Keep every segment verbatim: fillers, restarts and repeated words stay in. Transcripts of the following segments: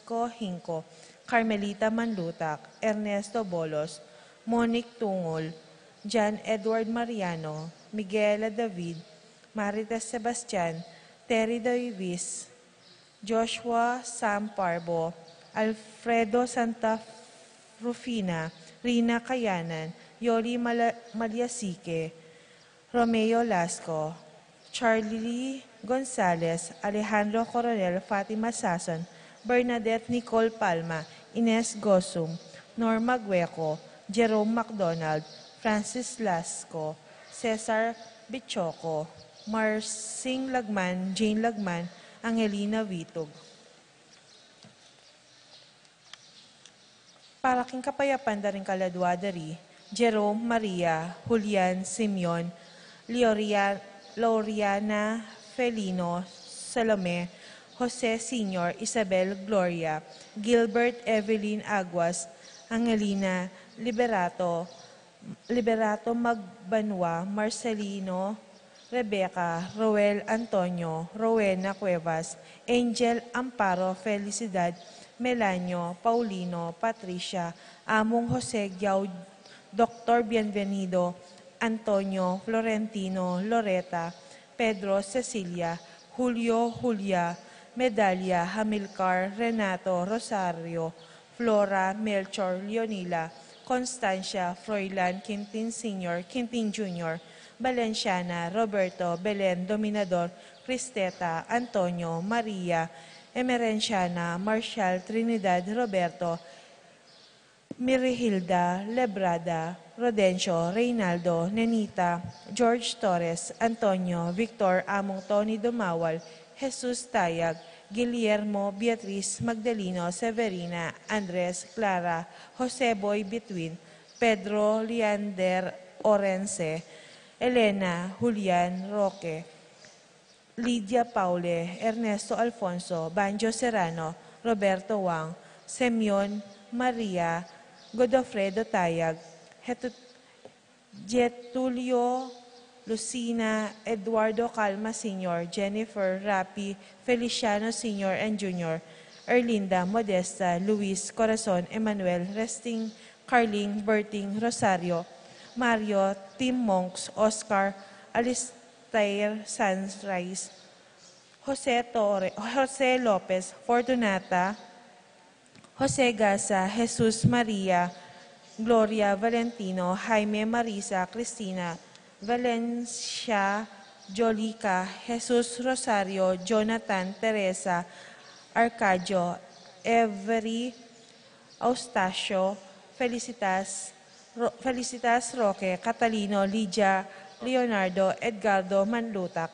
Francisco Hinco, Carmelita Manlutak, Ernesto Bolos, Monique Tungol, John Edward Mariano, Miguela David, Marites Sebastian, Terry Davis, Joshua Sam Parbo, Alfredo Santa Rufina, Rina Kayanan, Yoli Mala- Maliasique, Romeo Lasco, Charlie Gonzalez, Alejandro Coronel, Fatima Sason, Bernadette Nicole Palma, Ines Gosum, Norma Gueco, Jerome MacDonald, Francis Lasco, Cesar Bichoco, Marsing Lagman, Jane Lagman, Angelina Vitug. Para king kapayapan da ring kaladua da ri, Jerome, Maria, Julian, Simeon, Leoria- Loriana, Felino, Salome, Jose Senior, Isabel, Gloria, Gilbert, Evelyn, Aguas, Angelina, Liberato, Liberato Magbanua, Marcelino, Rebecca, Roel, Antonio, Rowena Cuevas, Angel, Amparo, Felicidad, Melanio, Paulino, Patricia, Among Jose Giao, Doctor Bienvenido, Antonio, Florentino, Loreta, Pedro, Cecilia, Julio, Julia, Medalia, Hamilcar, Renato, Rosario, Flora, Melchor, Leonila, Constancia, Froilan, Quintin Senior, Quintin Junior, Valenciana, Roberto, Belen, Dominador, Cristeta, Antonio, Maria, Emerenciana, Marshall, Trinidad, Roberto, Mirihilda, Lebrada, Rodencio, Reynaldo, Nenita, George Torres, Antonio, Victor, Among Tony Dumawal, Jesus Tayag, Guillermo, Beatriz, Magdalino, Severina, Andres, Clara, Jose Boy Bitwin, Pedro, Leander, Orense, Elena, Julian, Roque, Lydia Paule, Ernesto Alfonso, Banjo Serrano, Roberto Wang, Semyon, Maria, Godofredo Tayag, Hetu- Getulio, Lucina, Eduardo Calma Senior, Jennifer, Rapi, Feliciano Senior and Junior, Erlinda, Modesta, Luis, Corazon, Emmanuel, Resting, Carling, Berting, Rosario, Mario, Tim Monks, Oscar, Alistair, Sunrise, Jose Torre, Jose Lopez, Fortunata, Jose Gasa, Jesus, Maria, Gloria, Valentino, Jaime, Marisa, Cristina, Valencia, Jolica, Jesus, Rosario, Jonathan, Teresa, Arcadio, Avery, Eustacio, Felicitas, Ro- Felicitas Roque, Catalino, Lydia, Leonardo, Edgardo, Manlutak,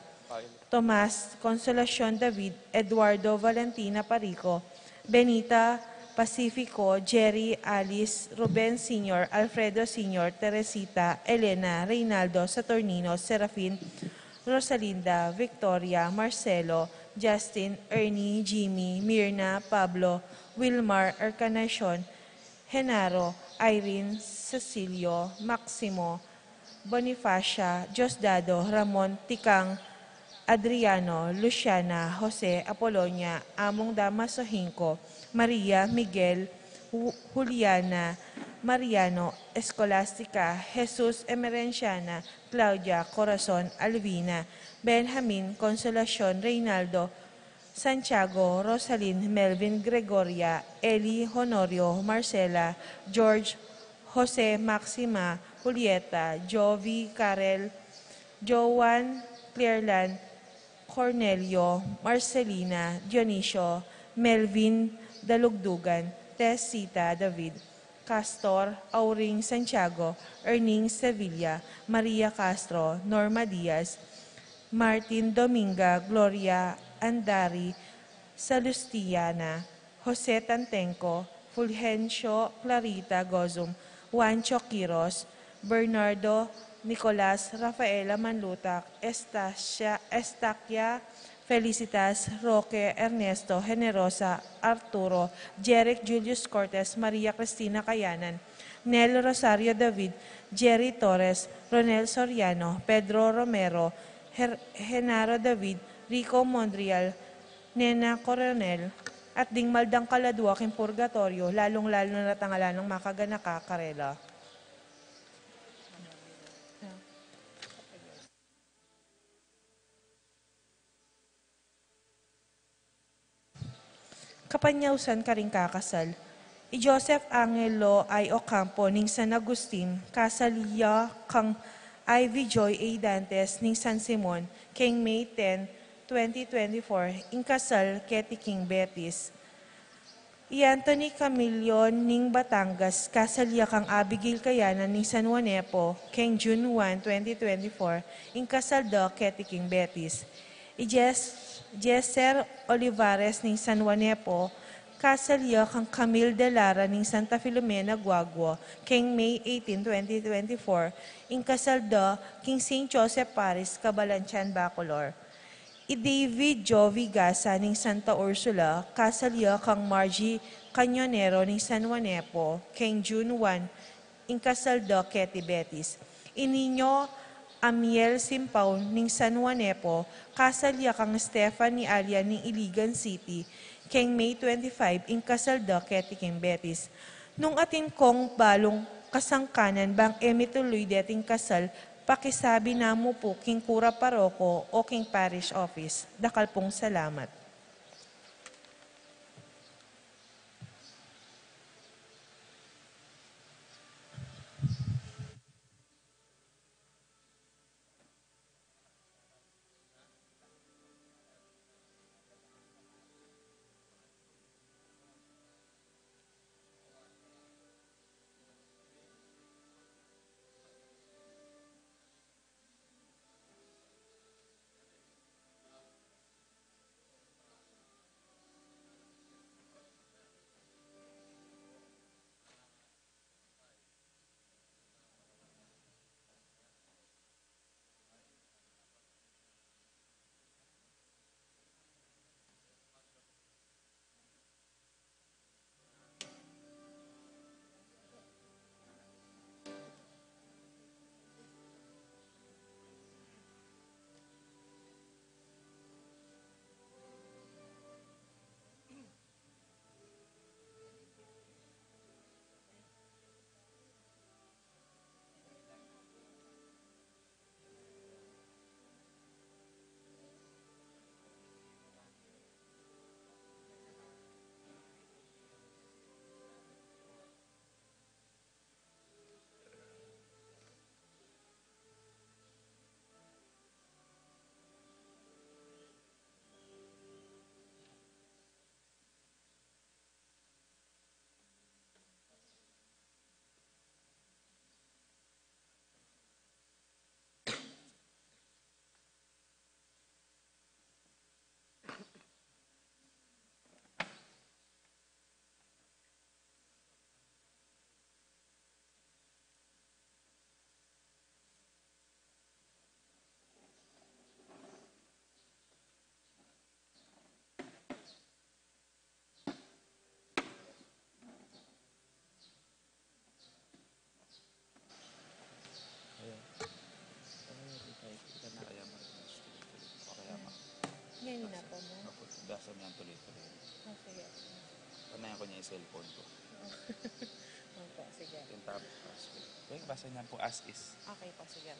Tomas, Consolacion, David, Eduardo, Valentina, Parico, Benita, Pacifico, Jerry, Alice, Ruben Senior, Alfredo Senior, Teresita, Elena, Reynaldo, Saturnino, Serafin, Rosalinda, Victoria, Marcelo, Justin, Ernie, Jimmy, Mirna, Pablo, Wilmar, Encarnacion, Genaro, Irene, Cecilio, Maximo, Bonifacia, Diosdado, Ramon, Tikang, Adriano, Luciana, Jose, Apolonia, Among Damaso Hinco, Maria, Miguel, Hu- Juliana, Mariano, Escolastica, Jesus, Emerenciana, Claudia, Corazon, Alvina, Benjamin, Consolacion, Reynaldo, Santiago, Rosalin, Melvin, Gregoria, Eli, Honorio, Marcela, George, Jose, Maxima, Julieta, Jovi, Karel, Joan, Clairlan, Cornelio, Marcelina, Dionisio, Melvin, Dalugdugan, Tessita, David, Castor, Auring, Santiago, Erning, Sevilla, Maria Castro, Norma Diaz, Martin, Dominga, Gloria, Andari, Salustiana, Jose Tantenco, Fulgencio, Clarita, Gozum, Juancho, Quiros, Bernardo, Nicolas, Rafaela, Manlutak, Estacia, Estaquia, Felicitas, Roque, Ernesto, Generosa, Arturo, Jeric, Julius Cortes, Maria Cristina Kayanan, Nel, Rosario, David, Jerry Torres, Ronel Soriano, Pedro Romero, Her- Genaro David, Rico Mondrial, Nena Coronel, At ding maldang kaladua king purgatoryo, lalung-lalu na reta ngan lang makaganaka karela. Kapanyausan karing kakasal. I Joseph Angelo I. Ocampo ning San Agustin, kasal ya kang Ivy Joy A. Dantes ning San Simon, keng May ten, twenty twenty-four, ing kasal keti king Betis. I Anthony Camillion ning Batangas, kasal ya kang Abigail Kayanan ning San Juanepo, keng June one, twenty twenty-four, ing kasal da keti king Betis. I Jes-, Jeser Olivares ning San Juanepo, kasal ya kang Camille de Lara ning Santa Filomena, Guagua, keng May eighteen, twenty twenty-four, ing kasal da king Saint Joseph Parish, Cabalantian, Bacolor. I David Jovi Gasa ning Santa Ursula, kasal ya kang Margie Cañonero ning San Juanepo, keng June one, ing kasal da keti Betis. I Nino Amiel Simpao ning San Juanepo, kasal ya kang Stephanie Alian ning Iligan City, keng May twenty-five, ing kasal da keti king Betis. Nung atin kong balung kasangkanan bang e mituluy deting kasal, pakisabi na mu pu king kura paroko o king parish office. Dakal pung salamat. Ngayon na po mo? Opo, basa niyan tuloy-tuloy. Oh, sige. Panayan ko niya yung cellphone ko. Opo, sige. Yung tapos, uy, basa niyan po as is. Okay po, sige.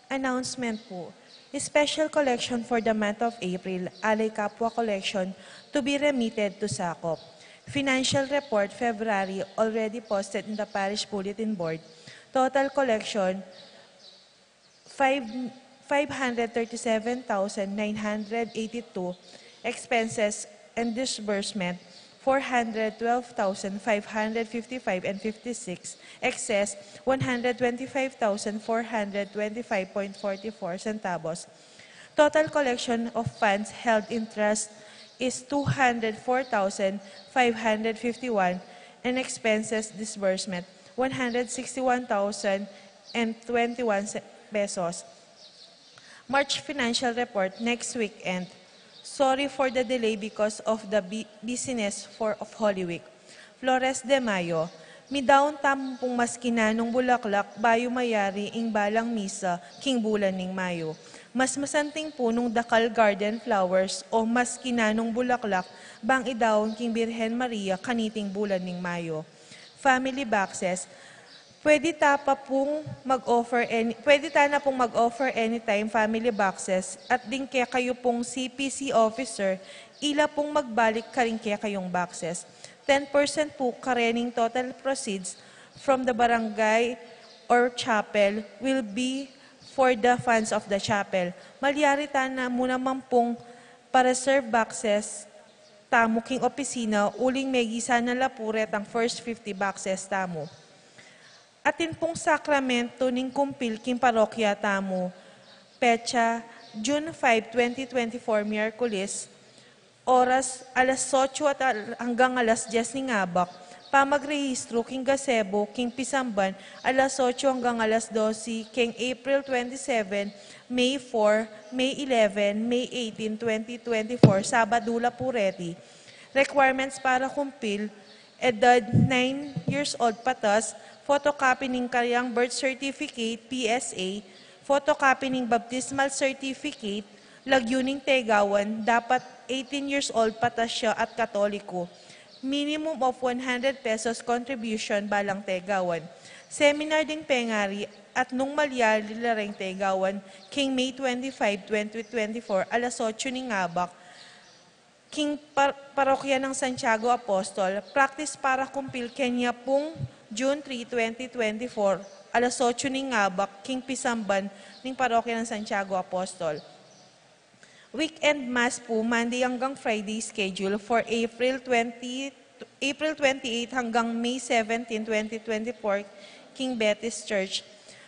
Announcement po. Special collection for the month of April, Alay Kapwa Collection, to be remitted to SACOP. Financial report February already posted in the parish bulletin board. Total collection, five, five hundred thirty-seven thousand nine hundred eighty-two. Expenses and disbursement, four hundred twelve thousand five hundred fifty-five and fifty-six. Excess, one hundred twenty-five thousand four hundred twenty-five point forty-four centavos. Total collection of funds held in trust is two hundred four thousand five hundred fifty-one, and expenses disbursement, one hundred sixty-one thousand and twenty-one se-, pesos. March financial report next weekend. Sorry for the delay because of the bu-, busyness for, of Holy Week. Flores de Mayo, Midaun tamu pung maski nanung bulaklak bayu mayari ing balang misa king bulan ning Mayo. Mas masanting pu nung dakal garden flowers o maski nanung bulaklak bang idaun king Birhen Maria kaniting bulan ning Mayo. Family boxes. Pwede ta pa pung mag-offer any, pwede ta na pung mag-offer anytime family boxes at ding kekayu pung C P C officer, ila pung magbalik karing kekayung boxes. Ten percent pu karening total proceeds from the barangay or chapel will be for the funds of the chapel. Malyari ta na mu naman pung pa-reserve boxes tamu king opisina, uling megisa na la pu retang first fifty boxes tamu. Atin pung sakramento ning kumpil king parokya tamu. Petsa, June five, twenty twenty-four, Miyerkules, oras alas otso at al-, hanggang alas dyes ning abak. Pamagrehistro king gazebo king pisamban, alas otso hanggang alas dose, king April twenty-seven, May four, May eleven, May eighteen, twenty twenty-four, Sabado la pu reti. Requirements para kumpil: edad nine years old pataas, photocopy ning kayang birth certificate, P S A, photocopy ning baptismal certificate, lagyu ning tegawan, dapat eighteen years old pataas ya at Katoliko. Minimum of one hundred pesos contribution balang tegawan. Seminar ding pengari at nung malyari la reng tegawan, king May twenty-five, twenty twenty-four, alas otso ning abak, king par-, parokya nang Santiago Apostol. Practice para kumpil kenya pung June three, twenty twenty-four, alas otso ning abak, king pisamban ning parokya nang Santiago Apostol. Weekend Mass pu, Monday hanggang Friday schedule for April twenty, April twenty-eight hanggang May seventeen, twenty twenty-four, king Betis Church.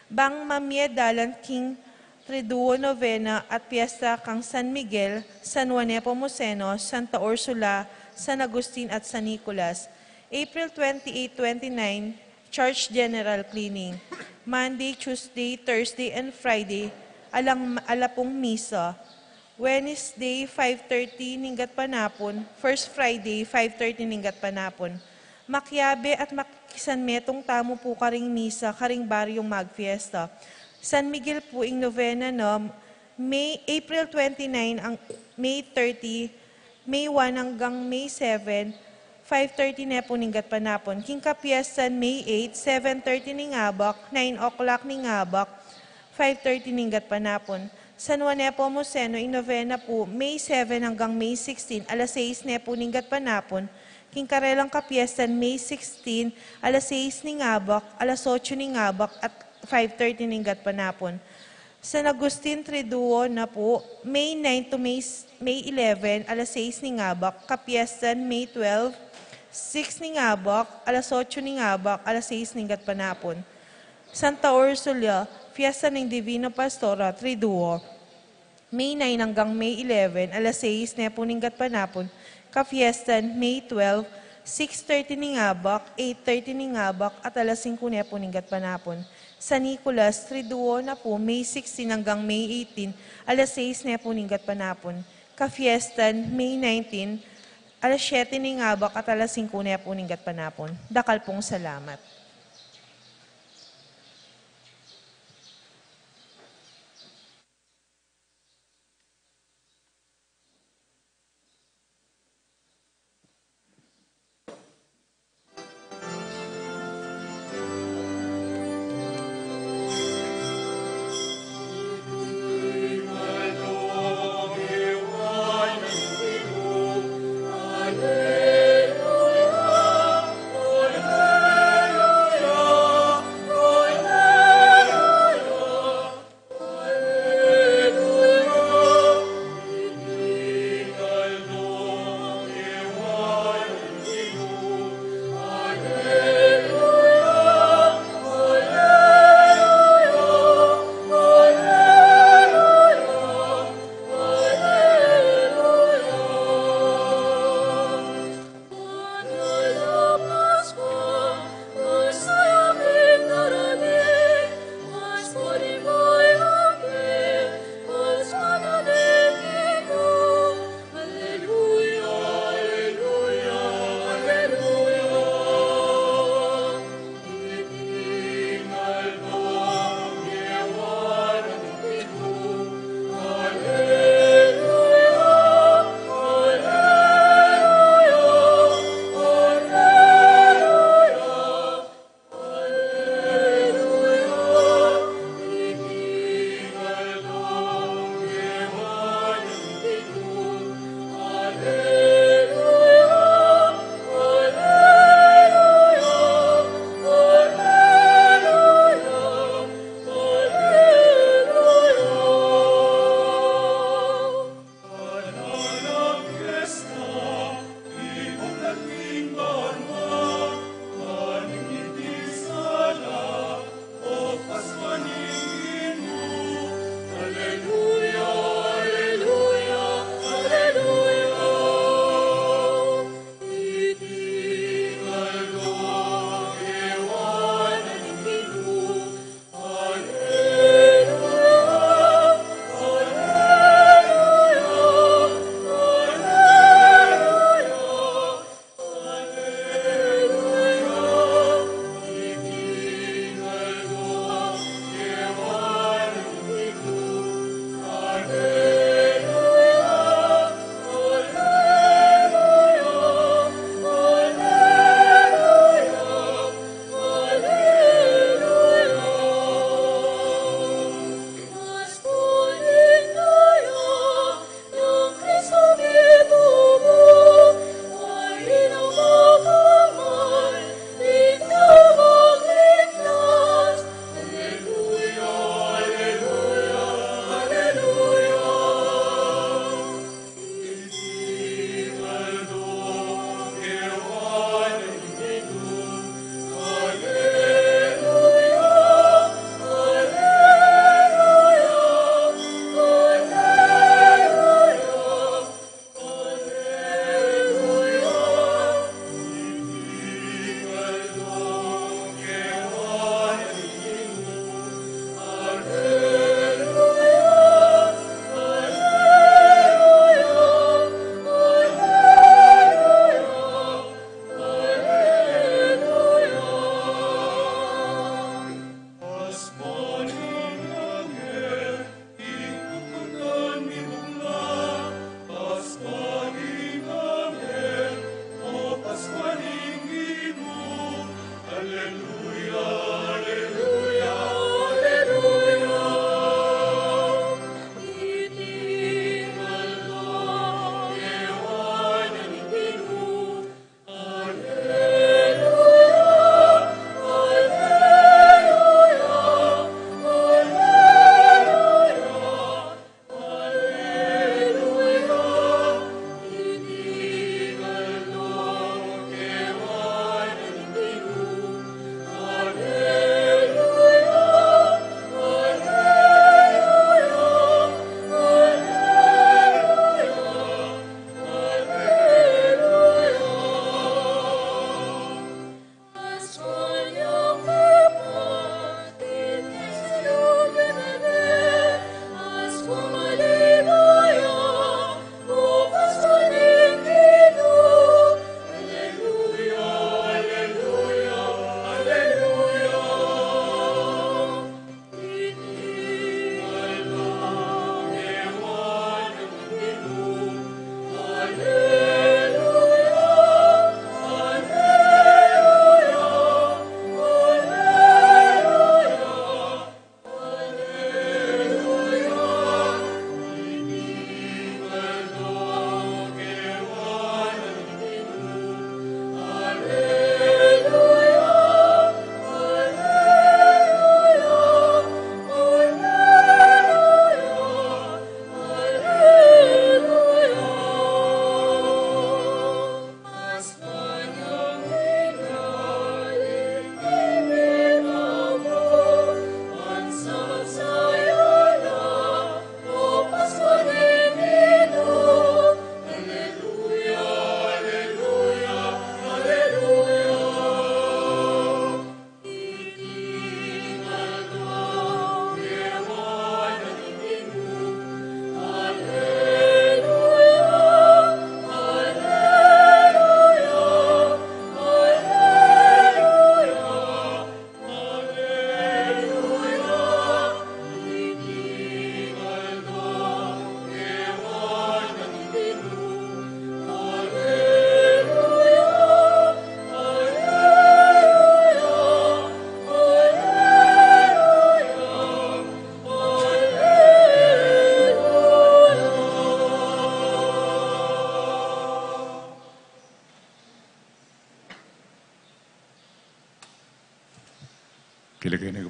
Bang mamie dalan king Triduo Novena at Piesta kang San Miguel, San Juan Nepomuceno, Santa Ursula, San Agustin at San Nicolas. April twenty-eight, twenty-nine, Church General Cleaning. Monday, Tuesday, Thursday, and Friday, alang, ala pung misa. Wednesday, five thirty ning gatpanapun. First Friday, five thirty ning gatpanapun. Makiabe at makisanmetung tamu pu karing misa karing baryung magfiesta. San Miguel pu ing novena na May, April twenty-nine ang May thirty, May one hanggang May seven, five thirty ne pu ning gatpanapun. King kapiestan May eight, seven thirty ning abak, nine o'clock ning abak, five thirty ning gatpanapun. San Juan Nepomuceno ing novena pu, May seven hanggang May sixteen, alas sais ne pu ning gatpanapun. King karelang kapiestan May sixteen, alas sais ning abak, alas otso ning abak, at five thirty ning gatpanapun. San Agustin Triduo na pu, May nine to May, May eleven, alas sais ning abak, kapiestan May twelve, six ning abak, alas otso ning abak, alas sais ning gatpanapun. Santa Ursula, fiesta ning Divina Pastora, Triduo. May nine hanggang May eleven, alas sais ne pu ning gatpanapun, kapiestan May twelve, six thirty ning abak, eight thirty ning abak, at alas singku ne pu ning gatpanapun. San Nicolas, Triduo na pu, May sixteen hanggang May eighteen, alas sais ne pu ning gatpanapun. Kapiestan May nineteen, alas siyete ning abak at alas singku ne pu ning gatpanapun. Dakal pung salamat.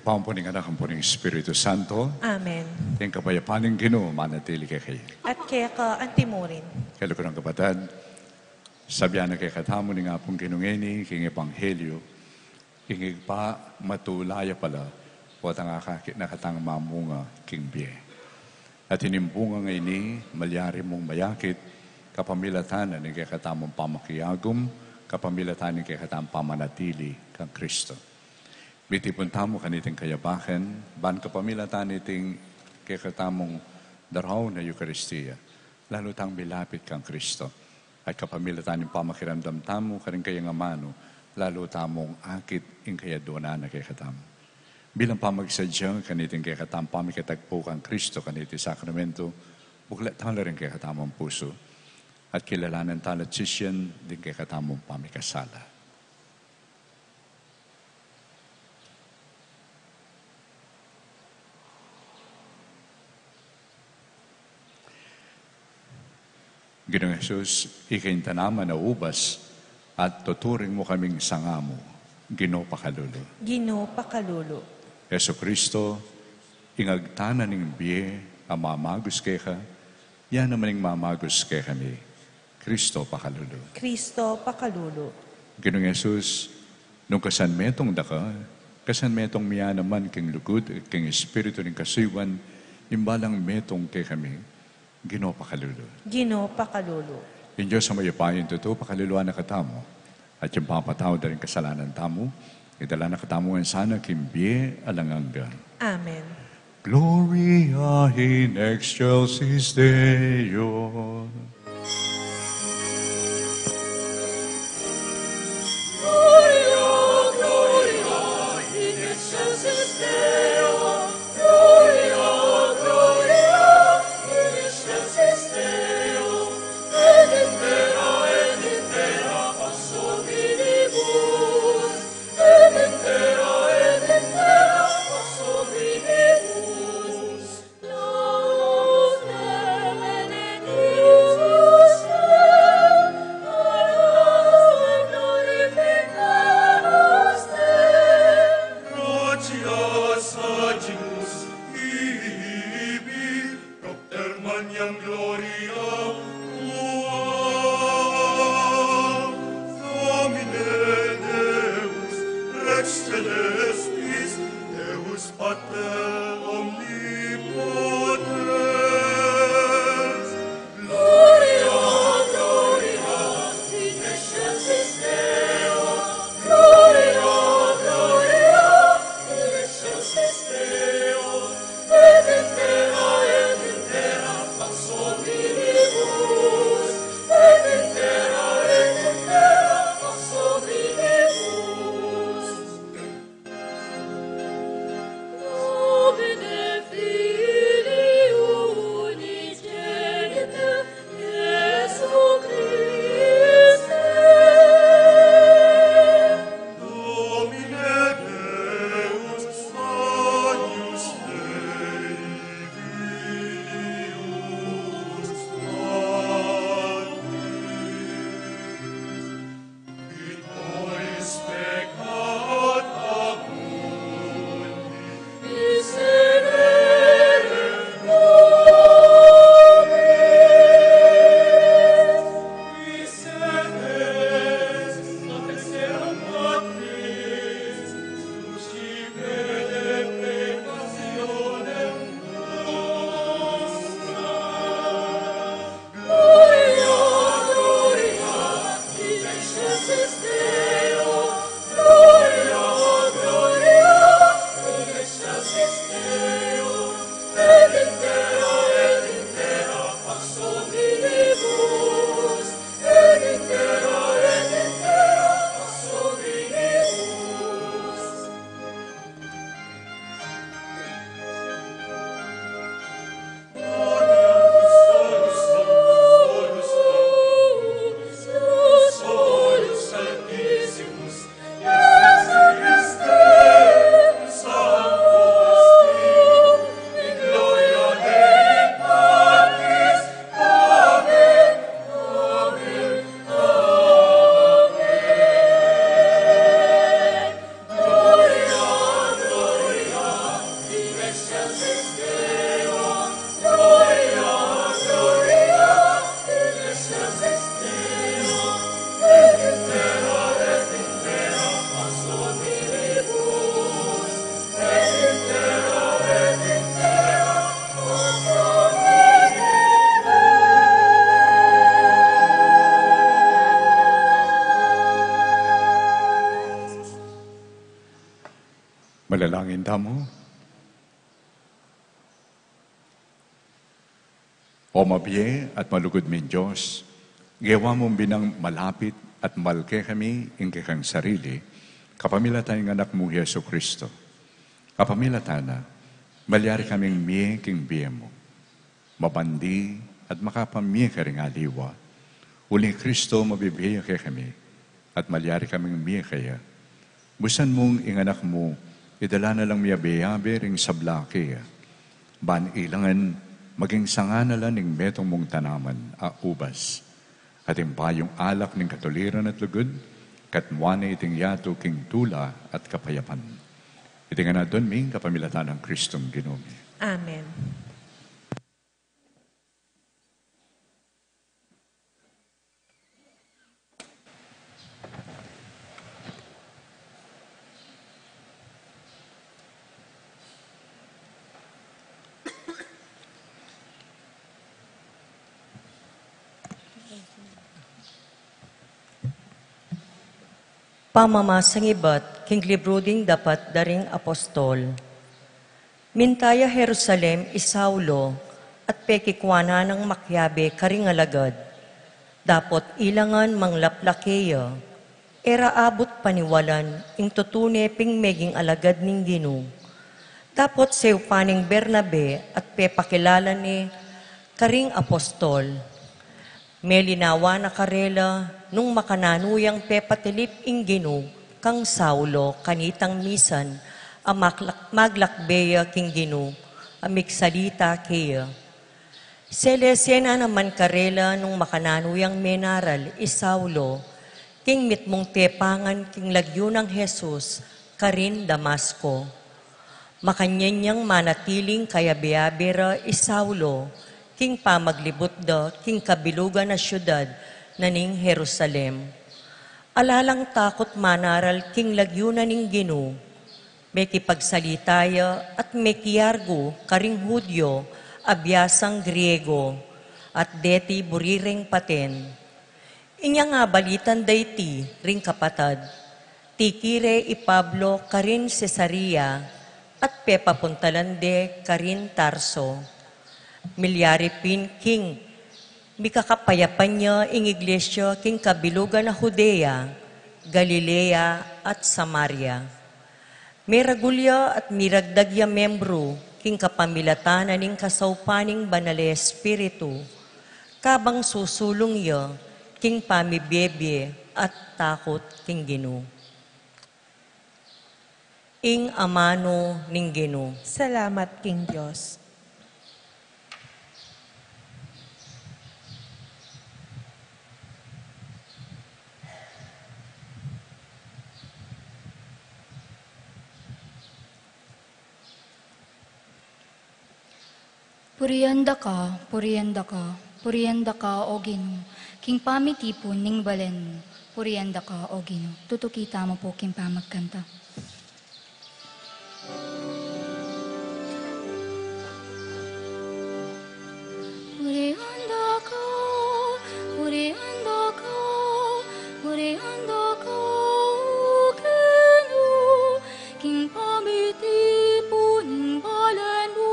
Ampo ning Anak, ampo ning Espiritu Santo. Amen. Ing kapayapan ning Ginu manatili kekayu. At keka antimurin. Kaluguran kung kapatad, sabian na kekatamu ning Apung Ginu ngeni king Ebanghelyo, ing Ibpa matula ya pala, potang akakit na katang mamunga king bie. At ining bunga ngeni, malyari mung mayakit, kapamilatan na ning kekatamung pamakiagum, kapamilatan ning kekatamung pamanatili kang Kristo. Mitipun tamu kaniting kayabakan, ban kapamilatan niting kekatamung daraun a Eukaristia, lalu tang milapit kang Kristo. At kapamilatan ning pamakiramdam tamu karing kayang amanu, lalu tamung akit ing kayaduanan na kekatamu. Bilang pamagsadya kaniting kekatamung pamikatagpu kang Kristo kaniting sakramento, buklat tala ring kekatamung pusu, at kilalanan tala at sisian ding kekatamung pamikasala. Ginung Jesus, ika ing tanaman a ubas, at tuturing mu kaming sanga mu, Ginu pakalulu. Ginu pakalulu. Jesucristo, ing agtanan ning bie a mamagus keka, ya naman ing mamagus kekami, Kristo pakalulu. Kristo pakalulu. Ginung Jesus, nung kasan metung daka, kasan metung mi naman king lugud, king espiritu ning kasuyuan, ing balang metung kekami, Ginu pakalulu. Ginu pakalulu. Ing Dios a mayupaya ing tutu pakaluluan na katamu, at ing papatawad da ring kasalanan tamu, idala na katamu ngan sana king bie alang angga. Amen. Gloria in excelsis Deo. Gloria, gloria in excelsis Deo. Gloria, gloria in excelsis Deo. Et in terra, et in terra pax hominibus. Et in terra, et in terra pax hominibus. Gratias agimus tibi, propter magnam gloriam tuam. Domine Deus, Rex celestis, Deus Pater omnipotens. Gloria, gloria in excelsis Deo. Gloria, gloria in excelsis Deo. Et in terra, et in terra pax hominibus. Et in terra, et in terra pax hominibus. Manalangin tamu. O mabie at malugud ming Dios, gewa mung binang malapit at mal kekami ing kekang sarili, kapamilatan ning Anak mu Jesu Cristo. Kapamilatan na, malyari kaming mie king bie mu, mabandi at makapamie karing aliwa. Uling Cristo, mabibie ya kekami, at malyari kaming mie keya. Busan mung ing Anak mu, idala na lang miyabe-yabe ring sabla keya, ban ilangan maging sanga na la ning metung mung tanaman a ubas, at ing bayung alak ning katuliran at lugud, katmuan na iting yatu king tula at kapayapan. Iti ngan adwan mi kapamilatan nang Kristong Ginu mi. Amen. Pamamasang ibat king libru ding Dapat da ring Apostol. Minta ya Jerusalem i Saulo, at pekikuanan nang makiabe karing alagad. Dapot ilangan manglaplake ya, e ra abut paniwalan ing tutune ping meging alagad ning Ginu. Dapot seupan neng Bernabe at pepakilala ne karing apostol. Melinawa na karela nung makananu yang pepatilip ing Ginu kang Saulo kanitang misan a maglak-, maglakbe ya king Ginu a migsalita keya. Selese na naman karela nung makananu yang menaral i Saulo king mitmung tepangan king lagyu nang Jesus karin Damasco. Makanyan yang manatiling kayabe-yabe ra i Saulo king pamaglibut da king kabilugan a siudad na ning Jerusalem. Ala lang takut manaral king lagyu na ning Ginu. Mekipagsalita ya at mekiargu karing Judio a biasang Griego, at deti buri reng paten. Inyang abalitan da iti ring kapatad, tikire i Pablo karin Cesarea at pepapuntalan de karin Tarso. Milyari pin king mikakapayapan ya ing iglesia king kabilugan a Judea, Galilea, at Samaria. Meragul ya at miragdag ya membru king kapamilatan na ning kasaupan ning Banal a Espiritu, kabang susulung ya king pamibie-bie at takut king Ginu. Ing amanu ning Ginu. Salamat king Dios. Purian da ka, purian da ka, purian da ka, o Ginu, king pamitipun ning balen mu, purian da ka, o Ginu. Tutuki tamu pu king pamagkanta. Purian da ka, purian da ka, purian da ka, o Ginu, king pamitipun ning balen mu,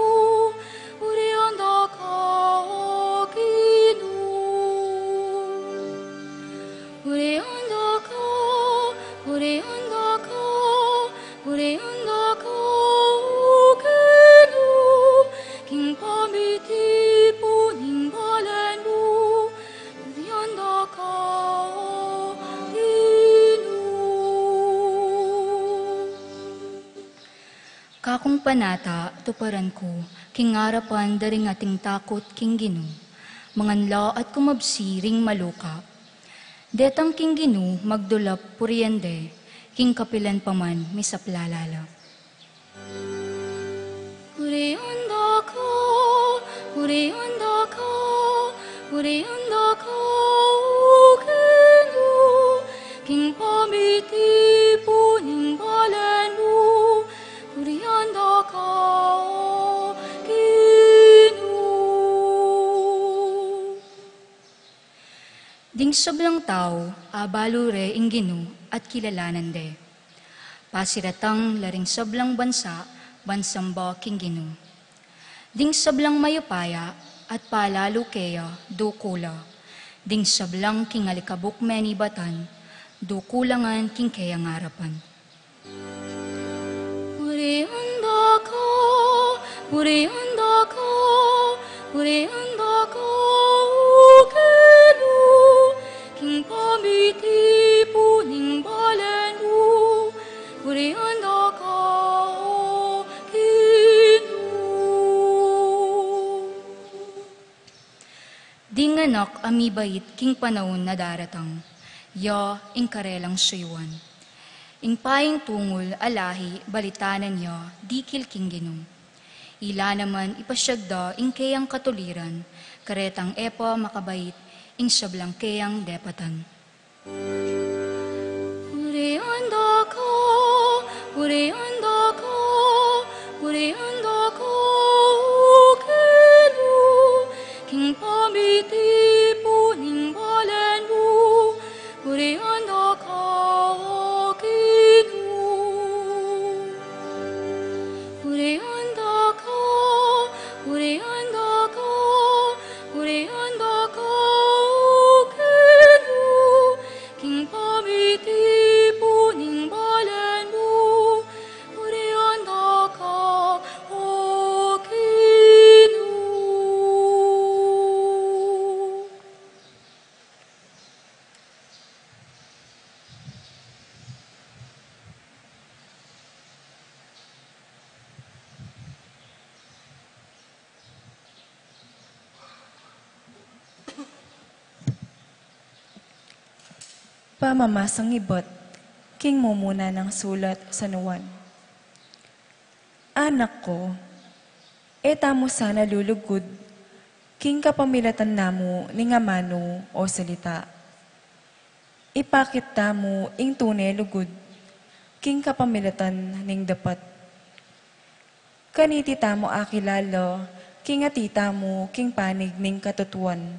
purian da ka, o Ginu. Purian da ka, purian da ka, purian da ka, o Ginu, king pamitipun ning balen mu, purian da ka, o Ginu. Kakung panata, tuparan ku, king arapan da ring ating takut king Ginu, mangan la at kumabsi ring maluka. Detang king Ginu magdulap purian de, king kapilan pa man misaplala la. Purian da ka, purian da ka, purian da ka, o Ginu, king pamitipun ning balen mu, purian da ka, o Ginu. Ding sablang tau, abalu re ing Ginu at kilalanan de. Pasiratang la ring sablang bansa ban samba king Ginu. Ding sablang mayupaya at palalu keya dukul la. Ding sablang king alikabuk menibatan, dukul la ngan king keyang arapan. Purian da ka, purian da ka, purian da ka, O Ginu, king pamitipu ning balen mu, purian da ka, O Ginu. Ding anak a mibait king panaun a daratang, ya ing karelang suyuan. Ing paying tungul a lahi balitanan ya dikil king Ginu. Ila naman ipasyag da ing keyang katuliran, karetang e pa makabait ing sablang keyang depatan. Purian da ka, purian da ka, purian da ka, O Ginu, king pamitipu ning balen mu, purian da ka, O Ginu. Purian da ka, purian da ka, purian da ka, O Ginu, king pamitipu ning balen mu, purian da ka, O Ginu. Pamamasang ibat king mumuna nang sulat San Juan. Anak ku, e tamu sana lulugud king kapamilatan namu ning amanu o salita. Ipakit tamu ing tune lugud king kapamilatan ning dapat. Kaniti tamu akilala king ati tamu king panig ning katutuan,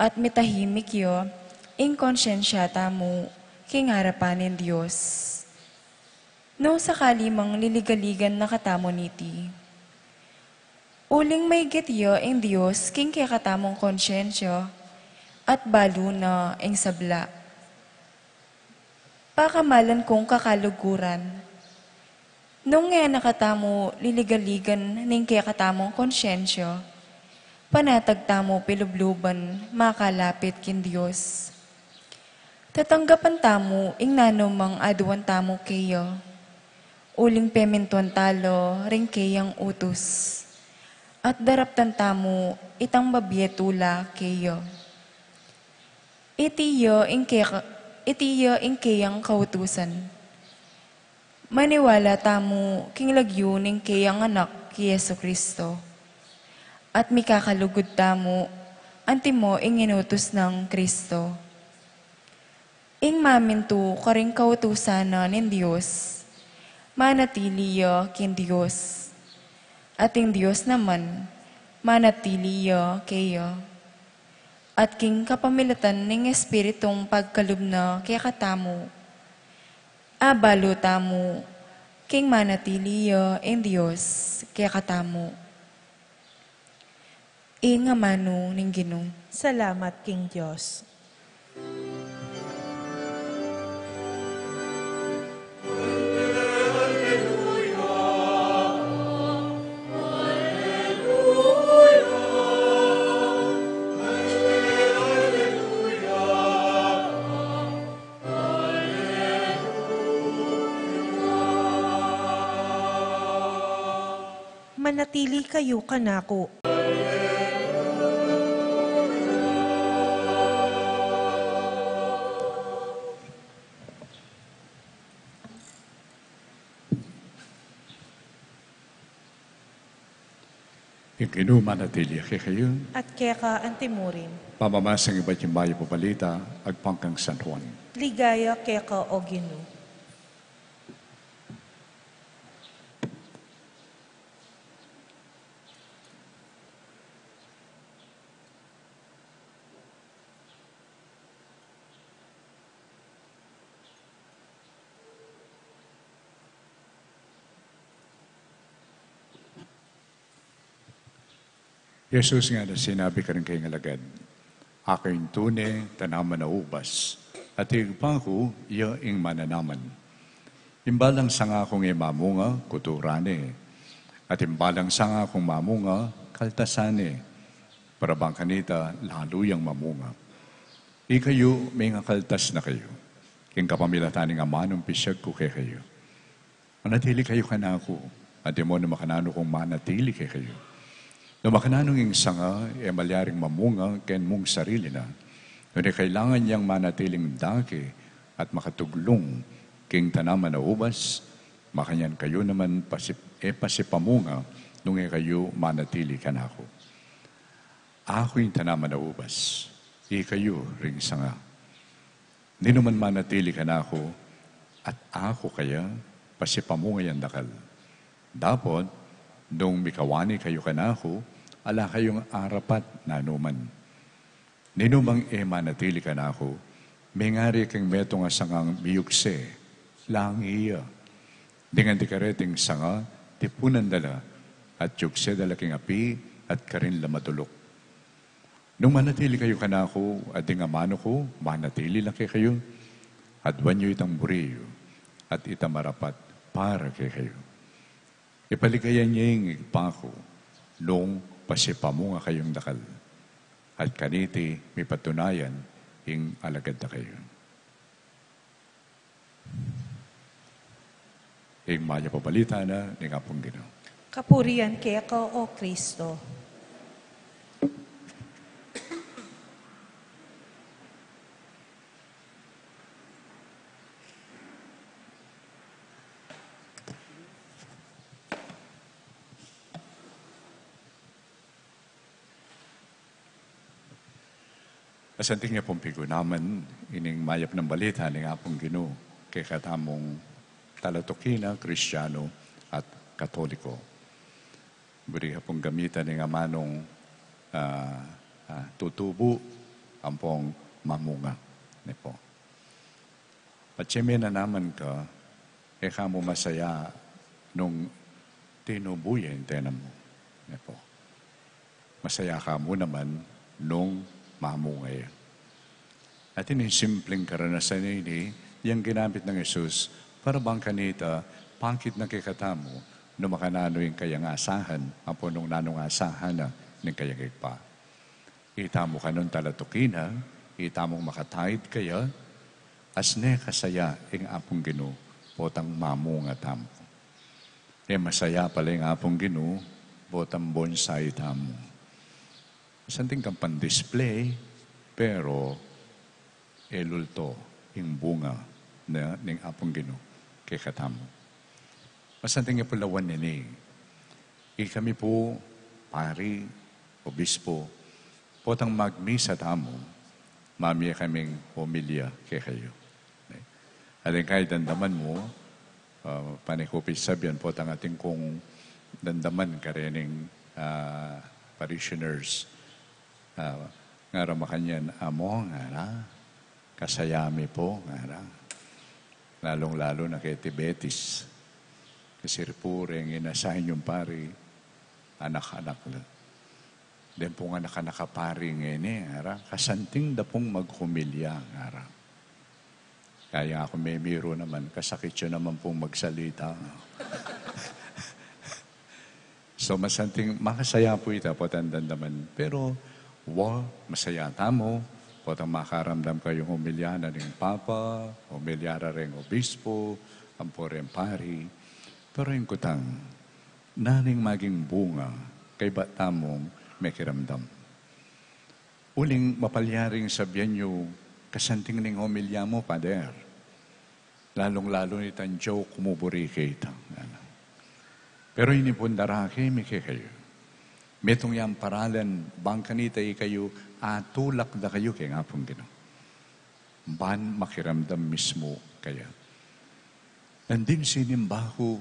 at mitahimik ya ing konsyensya tamu king arapan ning Dios. Nung sakali mang liligaligan na katamu niti, uling maigit ya ing Dios king kekatamung konsyensya, at balu na ing sabla. Pakamalan kung kakaluguran, nung e na katamu liligaligan ning kekatamung konsyensya, panatag tamu pilubluban makalapit king Dios. Tatanggapan tamu ing nanumang aduan tamu keya, uling pemintuan tala ring keyang utus, at daraptan tamu itang mabie tula keya. Iti ya ing keka-, iti ya ing keyang kautusan. Maniwala tamu king lagyu ning keyang Anak, i Jesu Kristo. At mikakalugud tamu, antimo ing inutus nang Kristo. Ing mamintu karing kautusan na ning Dios, manatili ya king Dios. At ing Dios naman, manatili ya keya. At king kapamilatan ning Espiritung pagkalub na kekatamu, abalu tamu king manatili ya ing Dios kekatamu. Ing amanu ning Ginu. Salamat king Dios. Manatili kayu kanaku. Ing Ginu manatili ya kekayu. At keka antimurin. Pamamasang ibat king Mayap a Balita agpang kang San Juan. Ligaya keka, O Ginu. Jesus ngana sinabi karing kayang alagad, "Aku ing tune, tanaman a ubas, at ing Ibpa ku, iya ing mananaman. Ing balang sanga kung e mamunga, kuturan ne, at ing balang sanga kung mamunga, kaltasan ne, para bang kanita lalu yang mamunga. Ikayu, mengakaltas na kayu king kapamilatan ning amanung pisag ku kekayu. Manatili kayu kanaku, at e mu nung makananu kung manatili kekayu. Nung makananu ing sanga e malyaring mamunga king sarili na, nune kailangan yang manatiling dake at makatuglung king tanaman a ubas, makanyan kayu naman pasip-, e pasipamunga nung e kayu manatili kanaku. Aku ing tanaman a ubas, ikayu ring sanga. Ninuman manatili kanaku, at aku kaya, pasipamunga yang dakal. Dapot, nung mikawani kayu kanaku, ala kayung arapat nanuman. Ninumang e manatili kanaku, mengari king metung a sangang miyugse, langi ya. Ding anti kareting sanga, tipunan da la, at yugse da la king api, at karin la matuluk. Nung manatili kayu kanaku, at ding amanu ku manatili la kekayu, aduan yu itang buri yu, at itang marapat para kekayu. Ipaligayan ye ing Ibpa ku, nung pasipamunga kayung dakal, at kaniti mipatunayan ing alagad da kayu." Ing mayap a balita na ning Apung Ginu. Kapurian keka, O Kristo. Asanting ya pung pigunaman ining mayap nang balita ning Apung Ginu kekatamung talatukina, Kristianu at Katoliko. Buri ya pung gamitan ning amanung, ah, ah, tutubu ampong mamunga. Ne pu. Patse menanaman ka, e ka mu masaya nung tinubu ya ing tena mu. Ne pu. Masaya ka mu naman nung mamunga ya. At ining simpleng karanasan ini, yang ginamit nang Jesus, para bang kanita, pakit na kekatamu, nung makananu ing kayang asahan, ampon nung nanung asahan na ning kayang Ibpa. Itamu kanung talatukina, itamung makataid kaya, asne kasaya ing Apung Ginu, potang mamunga tamu. E masaya pala ing Apung Ginu, potang bonsai tamu. Santing kang pan-display, pero e lulto ing bunga na ning Apung Ginu kekatamu. Masanting ya pu lawan nini, ikami pu, pari, obispo, potang magmisa tamu, mamie kaming homilya kekayu. Aling kay damdaman mu, ah, pane ku pin sabian, potang atin kung damdaman karening, ah, parishioners, ah, ngara makanyan, "Among," ngara, "kasaya mi pu," ngara. Lalung-lalu na keti Betis. Kasi ri pu reng in-assign yung pari, anak-anak la. Deng pung anak-anak a pari ngeni, ngara, kasanting da pung maghomilya, ngara. Kaya aku memiru naman, kasakit ya naman pung magsalita. So, masanting, makasaya pu ita, potang damdaman. Pero, wa, masaya tamu, potang makaramdam kayung homilya na ning Papa, homilya ra reng obispo, ampo reng pari. Pero ing kutang, nanu ing maging bunga, kaybat tamung mekiramdam? Uling mapalyaring sabian yu, "Kasanting ning homilya mu, Pader. Lalung-lalu na itang joke mu buri keta." Pero ini pung darake mi kekayu. Metung yang paralan, bang kanita ikayu, atulak da kayu keng Apung Ginu. Ban makiramdam mismu kaya. Nandin sinimba ku,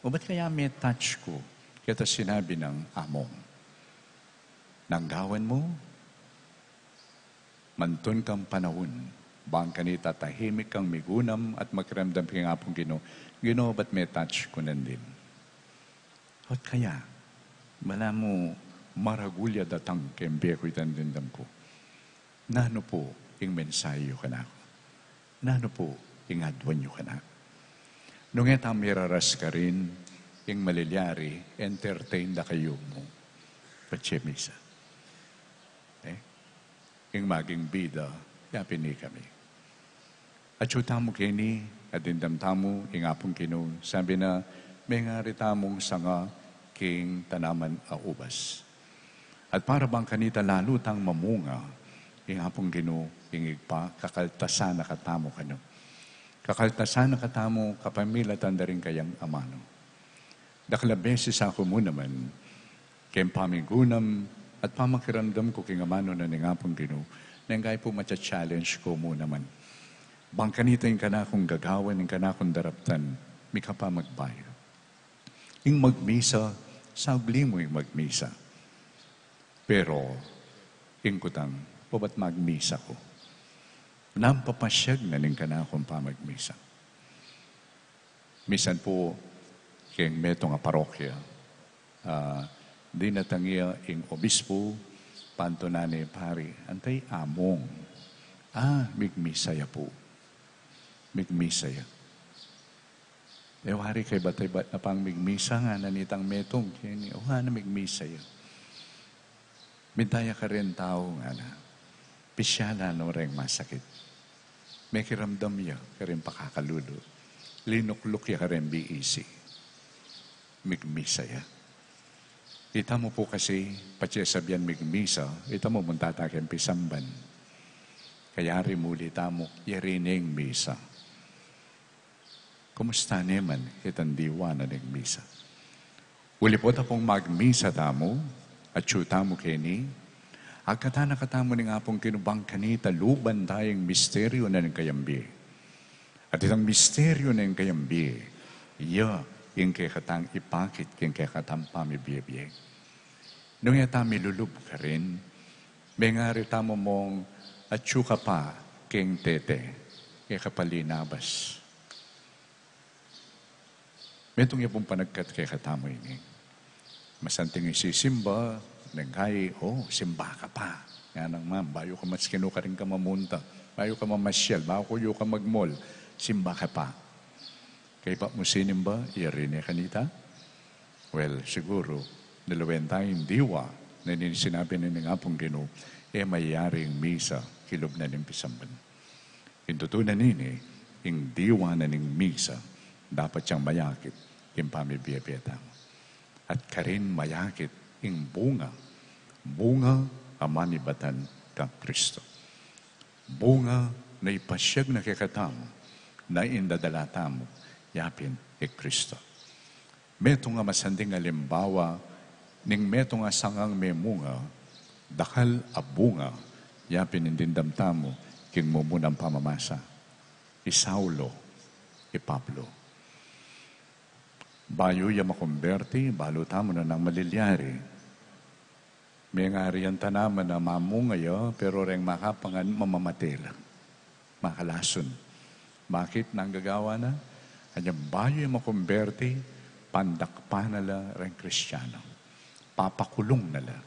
o ba't kaya me-touch ku, keta sinabi nang Among, nang gawan mu, mantun kang panaun, bang kanita tahimik kang migunam at makiramdam keng Apung Ginu, Ginu, ba't me-touch ku nandin? Ba't kaya? Balamu, maragul ya datang keng bie ku, itang dimdam ku. Nanu pu ing mensahe yu kanaku? Nanu pu ing aduan yu kanaku? Nung e tamu miraras karin, ing malilyari, entertain da kayu mu patse misa. Eh? Ing maging bida ya pin ikami. Atsu tamu keni, at dimdam tamu ing Apung Ginu, sabi na, mengari tamung sanga king tanaman a ubas. At para bang kanita lalu tang mamunga, ing Apung Ginu, ing Ibpa, kakaltasan na katamu kanu. Kakaltasan na katamu kapamilatan da ring kayang amanu. Dakal a beses aku mu naman, keng pamigunam at pamakiramdam ku king amanu na ning Apung Ginu, neng kai pu matsa-challenge ku mu naman. Bang kanita ing kanakung gagawan, ing kanakung daraptan, mika pa magbayu. Ing magmisa, saugli mu ing magmisa. Pero, ing kutang, obat magmisa ku? Nanu ing papasiag na ning kanakung pamagmisa? Misan pu, keng metung a parokya, ah, dinatang ya ing obispu, pantunan ne, pari, antai amung? Ah, migmisa ya pu. Migmisa ya. E wari kaybat-aybat na pang migmisa, ngana nitang metung keni, o, ngana migmisa ya. Minta ya kareng tau, ngana. Pisyalan no reng masakit. Mekiramdam ya kareng pakakalulu. Linukluk ya kareng B E C. Migmisa ya. Itamu pu kasi, patse sabian migmisa, itamu munta ta keng pisamban. Kayari muli tamu, yari ne ing misa. Kumusta ne man itang diwa na ning misa? Uli pu ta pung magmisa tamu, atsu tamu keni, agkatan na katamu ning Apung Ginu bang kanita luban ta ing misteryu na ning kayang bie. At itang misteryu na ning kayang bie, ya ing kekatang ipakit king kekatang pamibie-bie. Nung e ta milulub karin, mengari tamu mung atsu ka pa keng tete, e ka pa linabas. Metung ya pung panagkat kekatamu ini. Masanting isisimba, neng kai, o, simba ka pa. Ngana nang, mam, bayu ka maskinu karin ka mamunta, bayu ka mamasyal, bayu ka magmol, simba ka pa. Kaybat mu sinimba, yari ne kanita? Well, siguru, nung lawen ta ing diwa na ning sinabi na ning Apung Ginu, e mayari ing misa kilub na ning pisamban. Ing tutu na nini, ing diwa na ning misa, dapat yang mayakit king pamibie-bie tamu. At karin mayakit ing bunga, bunga a mamibatan kang Kristo. Bunga na ipasiag na kekatamu na ing dadala tamu ya pin i Kristo. Metung a masanting alimbawa ning metung a sangang memunga, dakal a bunga, ya pin ing dimdam tamu king mumunang pamamasa. I Saulo, i Pablo. Bayu ya makumberti, balu tamu na nang malilyari. Mengari yang tanaman a mamunga ya, pero reng makapangan mamamate la. Makalasun. Bakit? Nanu ing gagawan na? Anyang bayu ya makumberti, pandakpan na la reng Kristiano. Papakulung na la.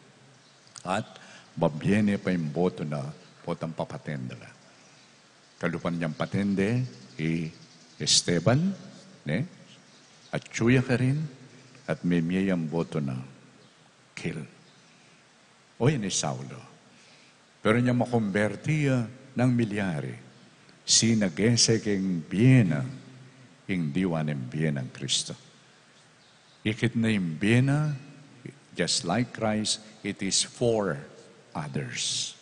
At babie ne pa ing boto na, potang papatende la. Kalupa na yang patende i Esteban, ne? Atsu ya karin, at mimie yang boto na. Kil. O, yan i Saulo. Pero inyang makumberti ya nang milyari, sinagese keng bie na ing diwa ning bie nang Kristo. Ikit na ing bie na, just like Christ, it is for others.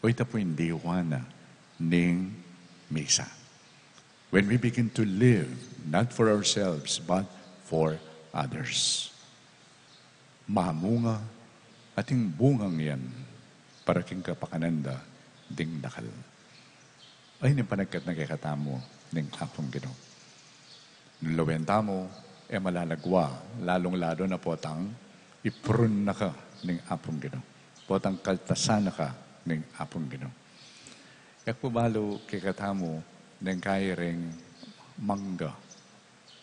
O, ita pu ing diwa na ning misa. When we begin to live, not for ourselves, but for others. Mamunga, at ing bungang yan, para king kapakanan da ding dakal. Ay, ning panagkat na kekatamu ning Apung Ginu. Lawen tamu, e malalagwa, lalung-lalu na potang iprun na ka ning Apung Ginu. Potang kaltasan na ka ning Apung Ginu. E ku balu kekatamu, neng kai reng mangga.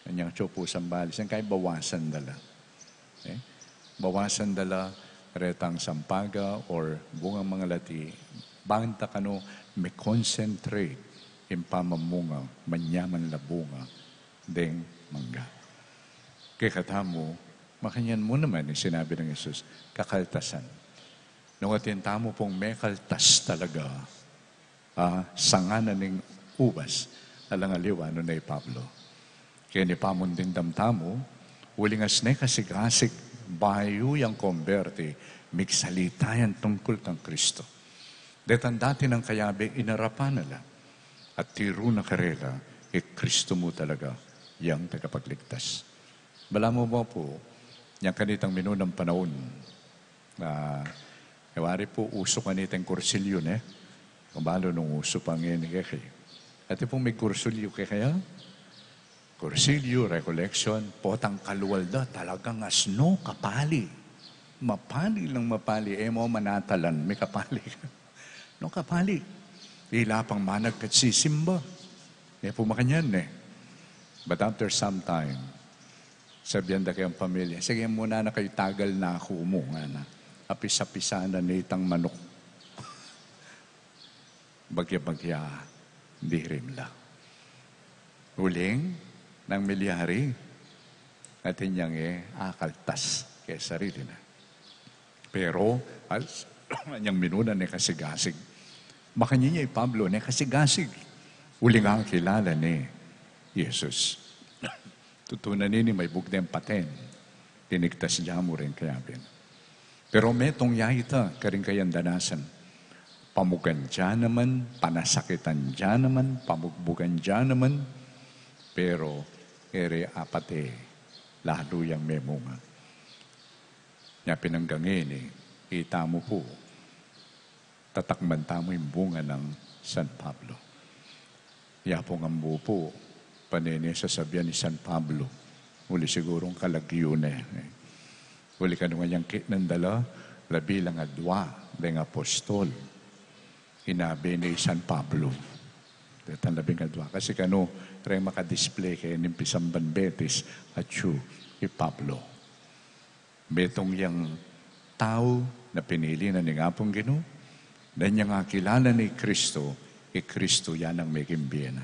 Anyang tsupu sambali, seng kai bawasan da la. Eh? Bawasan da la retang sampaga or bungang mangalati, banta kanu me-concentrate ing pamamunga, manyaman la bunga deng mangga. Kekatamu, makanyan mu naman ing sinabi nang Jesus, kakaltasan. Nung atin tamu pung mekaltas talaga, ah, sanga na ning ubas, alang aliwa nung i Pablo. Keni pamung dimdam tamu, uling as ne kasigasig bayu yang komberti, migsalita yang tungkul kang Kristo. Detang dati nang kayabe, inarapan na la. At tiru na karela, i Kristo mu talaga yang tagapagligtas. Balamu mu pu, yang kanitang minunang panaun, ah, e wari pu, usu kanitang kursilyu, ne? Kung balu nung usu pa ngeni kekayu. Atin pung migkursilyu kekayu? Kursilyu, recollection, potang kalual da, talagang asno, kapali. Mapali lang mapali, e mo manatalan, mikapali. No, kapali. Ila pang managkat sisimba. E pu makanyan, ne? But after some time, sabian da kayang pamilya, "Sige muna na kayu, tagal na aku mu," ngana. Apis-apisan na nitang manuk. Bagya-bagya, dirim la. Uling, nang milyari, atin yang e akaltas keng sarili na. Pero, as, anyang minuna ne kasigasig. Makanyan ya i Pablo ne kasigasig. Uling akilala ne i Jesus. Tutu na nini, maibug deng paten. Iligtas ya mu ring kayabe na. Pero metung ya ita karing kayang danasan. Pamugan ya naman, panasakitan ya naman, pamugbugan ya naman. Pero, e re apate, lalu yang memunga. Nya pin anggang ini, itamu pu, tatakman tamu ing bunga nang San Pablo. Ya pung ambu pu, pane ne sasabian i San Pablo, uli sigurung kalagyu ne. Uli kanu ngan yang kitnan da la, labi lang adua deng apostol, inabe ne i San Pablo. Detang labing adua. Kasi kanu, reng makadisplay keni ning pisamban Betis, atyu i Pablo. Metung yang tau na pinili na ning Apung Ginu, danyang akilala ne i Kristo, i Kristo ya nang meging bie na.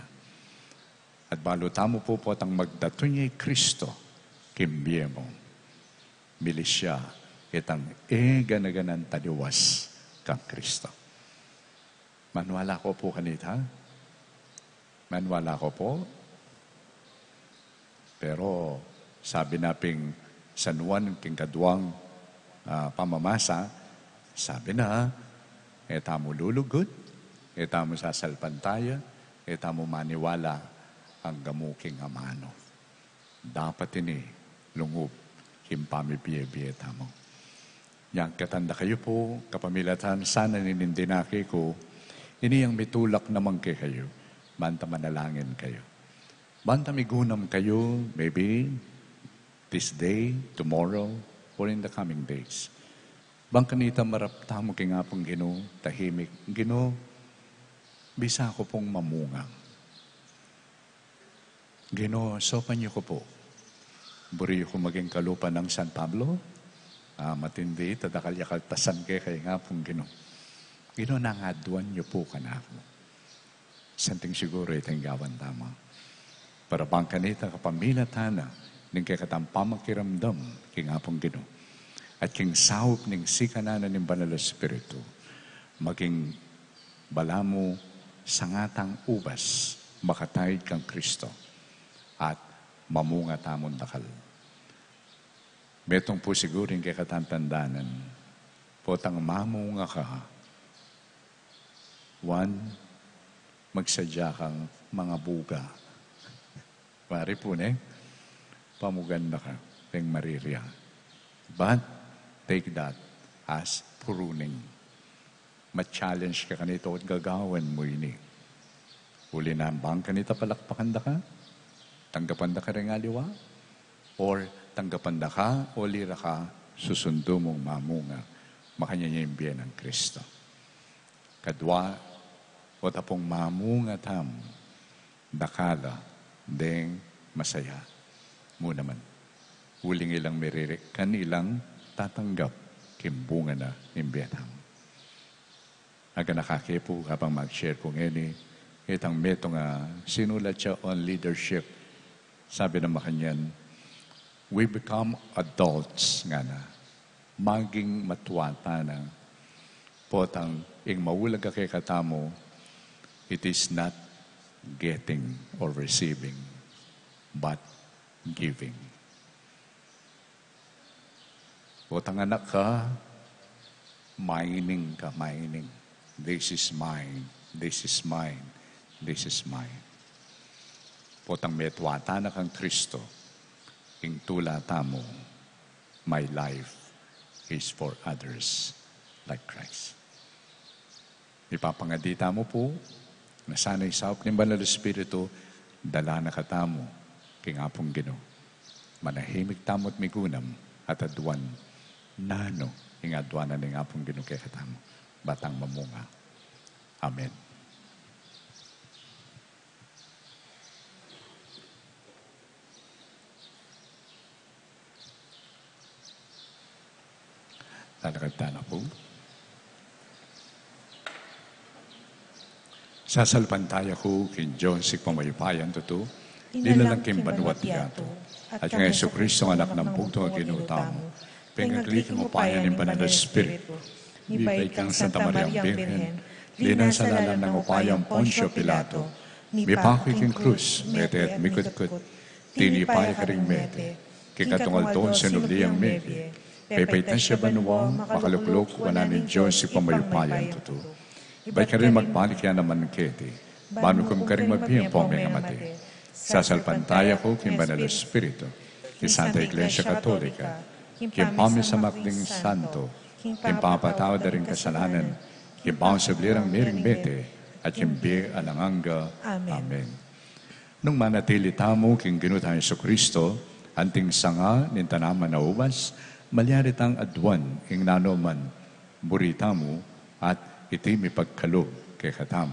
At balu tamu pu, potang magdatun ya i Kristo king bie mu, milis ya itang e gana-ganang taliwas kang Kristo. Maniwala ko pu kanita. Maniwala ko pu. Pero sabi na pin San Juan king kaduang, ah, pamamasa, sabi na, e tamu lulugud, e tamu sasalpantaya, e tamu maniwala angga mu king amanu. Dapat ini lungub king pamibie-bie tamu. Nya keta nda kayu pu, kapamilatan sana ning dinaki ku, ini yang mitulak naman kekayu, banta manalangin kayu. Banta migunam kayu, maybe this day, tomorrow, or in the coming days. Bang kanita marap tamu king Apung Ginu, tahimik, Ginu, bisa ku pung mamunga. Ginu, saupan yu ku pu. Buri yu ku maging kalupa nang San Pablo. Ah, matindi, tadakal ya kaltasan keka ing Apung Ginu. Ginu, nangaduan yu pu kanaku. Santing siguru ita ing gawan tamu. Para bang kanita kapamilatan na ning kekatang pamakiramdam king Apung Ginu at king saup ning sikanan na ning Banal a Espiritu, maging balamu sanga tang ubas makataid kang Kristo at mamunga tamung dakal. Metung pu siguru ing kekatang tandanan, potang mamunga ka, one, magsadya kang mangabuga. Wari pu ne, pamugan da ka, peng mariria. But take that as pruning. Ma-challenge ka kanita, o gagawan mu ini. Uli na bang kanita palakpakan da ka? Tanggapan da ka ring aliwa? Or tanggapan da ka, uli ra ka, susundu mung mamunga, makanyan ya ing bie nang Kristo. Kadua, o tapung mamunga tamu, dakal a deng masaya mu naman. Uling ilang miririkan, ilang tatanggap king bunga na ning bie tamu. Aganaka ke pu, kabang mag-share ku ngeni, itang metung a sinulat ya on leadership. Sabi na makanyan, "We become adults," ngana. Maging matua tana. Potang ing maulag a kekatamu, it is not getting or receiving, but giving. Potang anak ka, mining ka, mining. "This is mine, this is mine, this is mine." Potang metua tana kang Kristo, ing tula tamu, "My life is for others," like Christ. Ipapangadi tamu pu, na sana ing saup ning Banal Espiritu, dala na katamu king Apung Ginu. Manahimik tamu't migunam at aduan nanu ing aduan na ning Apung Ginu kekatamu, ba tang mamunga. Amen. Talakad tana pu. Sasalpantaya ku king Dios Ibpang mayupayang tutu, linalang king banua't yatu, at kang Jesucristo, anak nang bugtung a Ginu tamu, pengagli king upaya ning Banal a Espiritu, mibait kang Santa Mariang Birhen, linasa lalam ning upayang Poncio Pilato, mipaku king krus, mete at mikutkut, tinipa ya karing mete, king katung aldo sinubli yang mebie, pepaitan ya banua, makalukluk wanan ning Dios Ibpang mayupayang tutu. Ibat ya rin magbalik ya naman keti, ban hukum karing mabie ampong mengamate. Sasalpantaya ku king Banal a Espiritu, king Santa Iglesia Katolika, king pamisamak ding santo, king papatawad da ring kasalanan, king pangsubli rang miring mete, at king bie alang angga. Amen. Nung manatili tamu king Ginu tang Jesucristo, anting sanga ning tanaman a ubas, malyari tang aduan ing nanu man buri tamu, at iti mipagkalub kekatamu.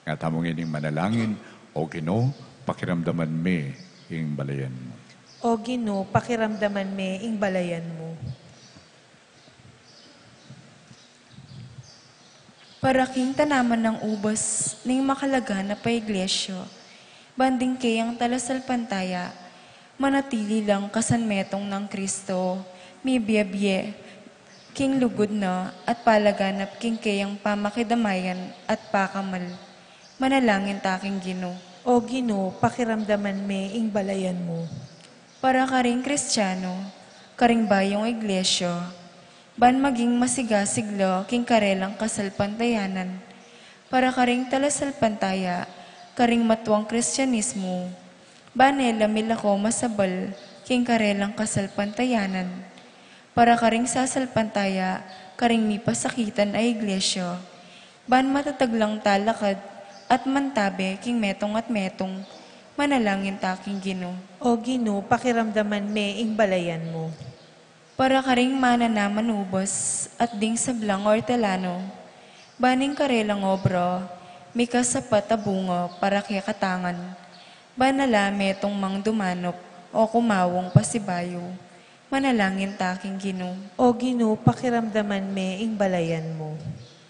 Nga tamu ngening manalangin: O Ginu, pakiramdaman me ing balayan mu. O Ginu, pakiramdaman me ing balayan mu. Para king tanaman nang ubas ning makalaganap a Iglesia, ban ding keyang talasalpantaya, manatili lang kasan metung nang Kristo, mibie-bie king lugud na at palaganap king keyang pamakidamayan at pakamal. Manalangin ta king Ginu. O Ginu, pakiramdaman me ing balayan mu. Para karing Kristiano, karing bayung iglesia, ban maging masigasigla king karelang kasalpantayanan. Para karing talasalpantaya, karing matuang Kristianismo, ban e la milako masabal king karelang kasalpantayanan. Para karing sasalpantaya, karing mipasakitan a iglesia, ban matatag lang talakad at mantabe king metung at metung, manalangin ta king Ginu. O Ginu, pakiramdaman me ing balayan mu. Para karing mananaman ubas at ding sablang ortelano, ban ing karelang obra mika sapat a bunga para kekatang ngan, ban ala metung mang dumanup o kumawang pasibayu. Manalangin ta king Ginu. O Ginu, pakiramdaman me ing balayan mu.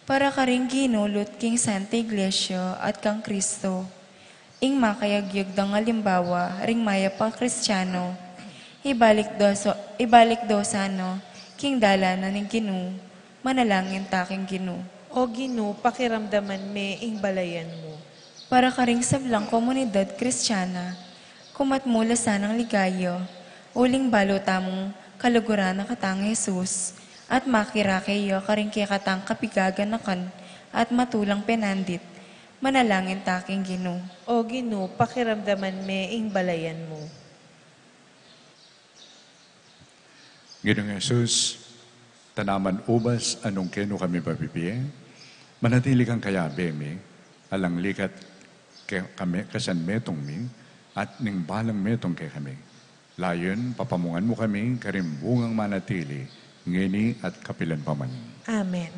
Para karing ginulut king Santa Iglesia at kang Kristo, ing makayagyag dang alimbawa ring mayap a Kristiano, ibalik da sa-, ibalik da sana king dalan na ning Ginu. Manalangin ta king Ginu. O Ginu, pakiramdaman me ing balayan mu. Para karing sablang komunidad Kristiana, kumat mu la sanang ligaya, uling balu tamung kaluguran na katang Jesus, at makirake ya karing kekatang kapigaganakan at matulang penandit. Manalangin ta king Ginu. O Ginu, pakiramdaman me ing balayan mu. Ginung Jesus, tanaman ubas a nung kenu kami mabibie, manatili kang kayabe mi, alang likat ke-, kami, kasan metung mi, at ning balang metung kekami. Layun, papamungan mu kami karing bungang manatili, ngeni at kapilan pa man. Amen.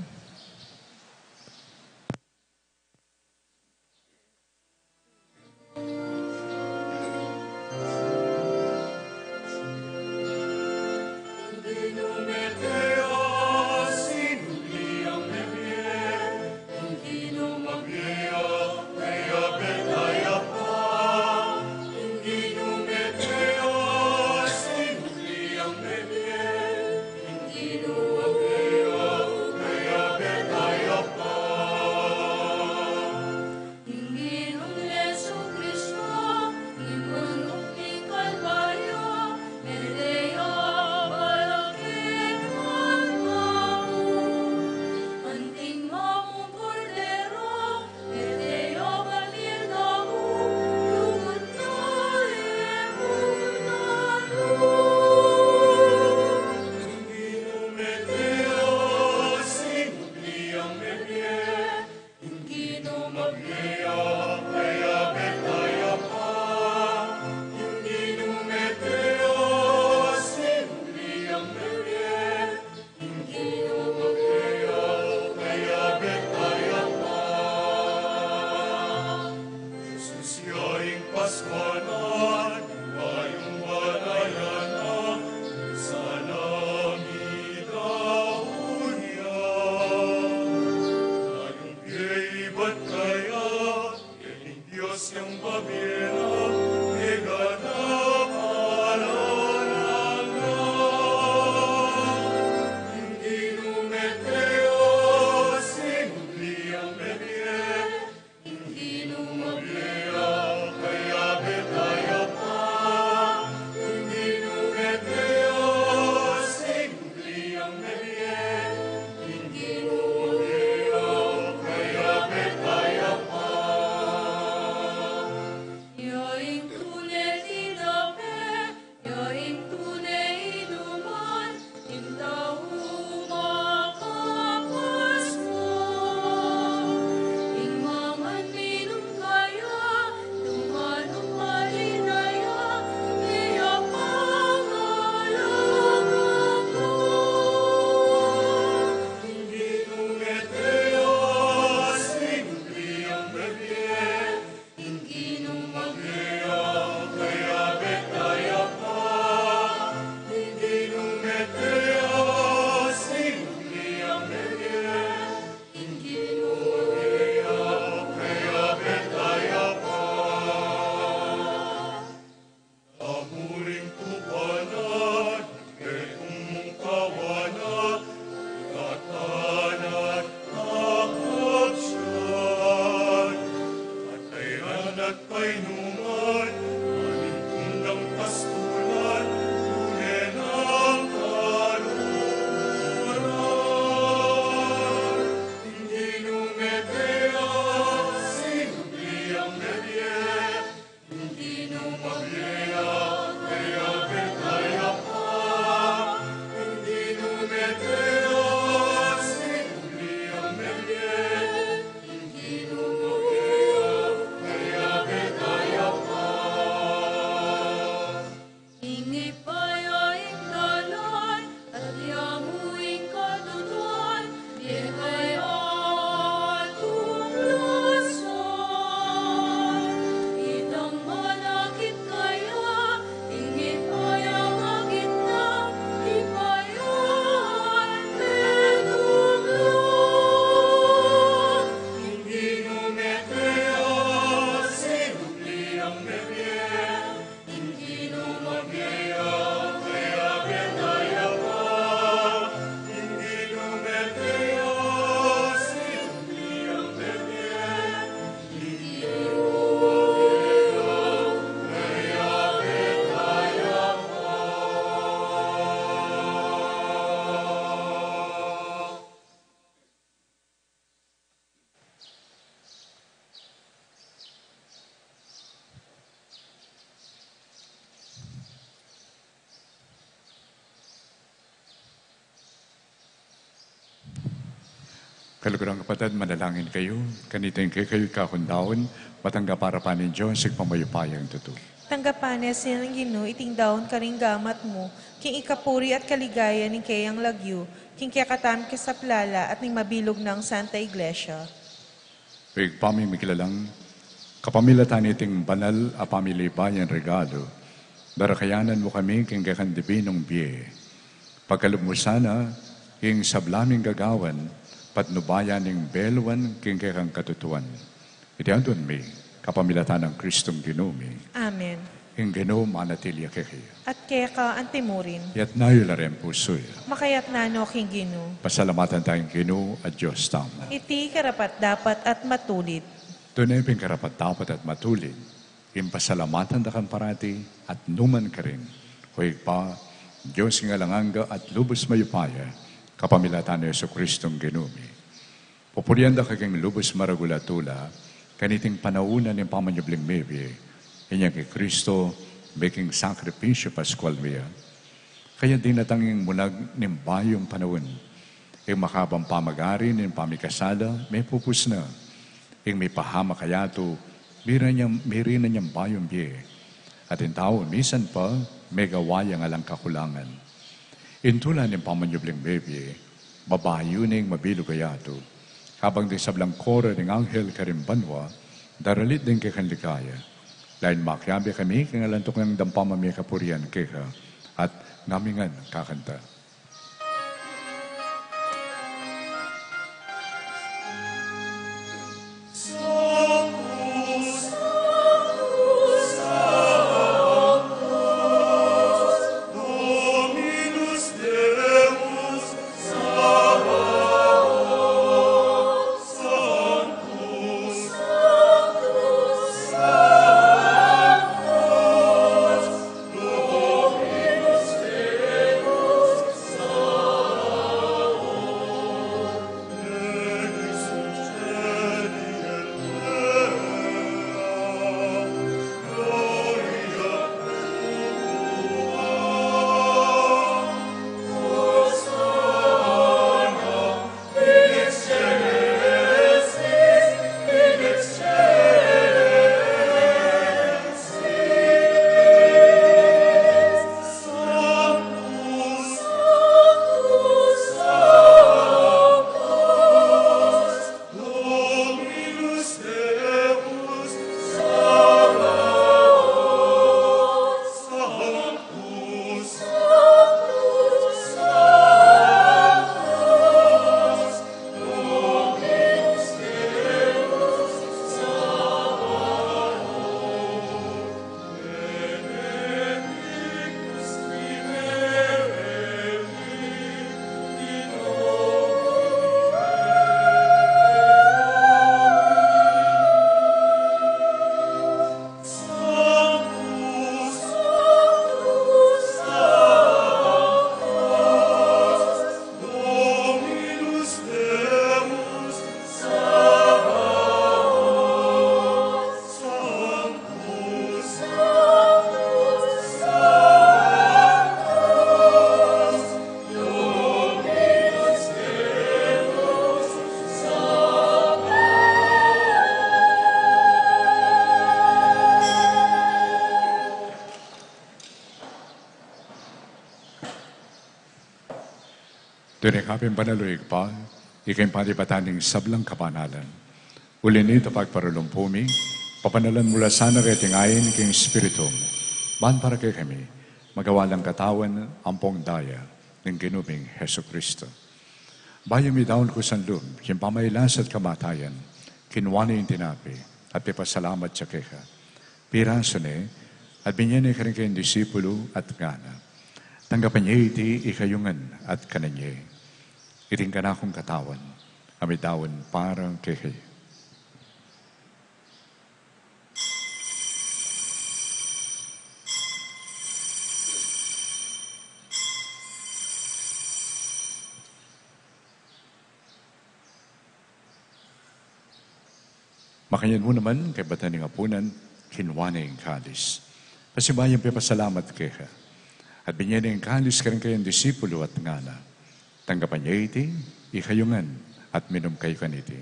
Paskua na, ing bayung balayan na, salam itaun ya. Ing bie ibat kaya, ing Dios yang babie na, e ganap alang angga. Ing Ginu mete ya, sinubli yang mebie, Ing Ibpa ya ing dalan, at yamu ing katutuan, bie kaya ampong lugud. Itang manakit kaya, ing Ibpa ya makit na, Ibpa ya ante dumlug. Ing Ginu mete ya, sinubli yang mebie. Kaluguran kung kapatad, manalangin kayu, kanita ing kekayu kakundaun, matanggap arapan ning Dios, Ibpang mayupayang tutu. Tanggapan na ning Ginu iting daun karing gamat mu, king ikapuri at kaligayan ning keyang lagyu, king kekatamung kasaplalan at ning mabilug nang Santa Iglesia. O Ibpa ming makilalang, kapamilatan niting banal a pamilibayang regalu, darakayanan mu kami king kekang dibinung bie. Pagkalub mu sana, king sabla ming gagawan, patnubayan ning beluan king kekang katutuan. Iti aduan mi, kapamilatan nang Kristong Ginu mi. Amen. Ing Ginu manatili ya kekayu. At keka antimurin. Iyatas yu la ring pusu yu. Makayatas no king Ginu. Pasalamatan taya ing Ginu a Dios tamu. Iti karapat-dapat at matulid. Tune pin karapat-dapat at matulid, ing pasalamatan da kang parati at nukarin man, o Ibpa, Dios king alang angga at lubus mayupaya, kapamilatan nang Jesukristong Ginu mi. Pupurian da ka king lubus maragul a tula, kaniting panaun ning pamanyubling mebie, inyang i Kristo, meking sakripisyu Paskual mi ya. Kaya dinatang ing munag ning bayung panaun, ing makabang pamagari ning pamikasala, mepupus na, ing mipahamak kayatu, mirinan yang, mirinan yang bayung bie, at ing tau misan pa, megawa yang alang kakulangan. Ing tula ning pamanyubling mebie, babayunan ning mabilug a yatu. Kabang ding sablang koro ning anghel karing banua, daralit ding kekang ligaya. Lain makiabe kami king alang tuknang dampam a mie kapurian keka, at ngamingan kakanta. Tune ka pin banal, o Ibpa, ika ing panibatan ning sablang kabanalan. Uli nita, pagparulumpu mi, papanalan mu la sana reting ain king Espiritu mu, ban para kekami magawa lang katawan ampong daya ning Ginu ming Jesucristo. Bayu midaun ku sanlub king pamailas at kamatayan, kinua ne ing tinape at pepasalamat ya keka, pirasu ne at binye ne karing kayang disipulu at ngana: Tanggapun ye iti ikayu ngan at kanan ye. Iti ing kanakung katawan a midaun para kekayu. Makanyan mu naman, kaybat na ning apunan, kinua ne ing kalis, pasibayu yang pepasalamat keka, at binye ne ing kalis karing kayang disipulu at ngana: Tanggapun ye iti ikayu ngan at minum kayu kaniti.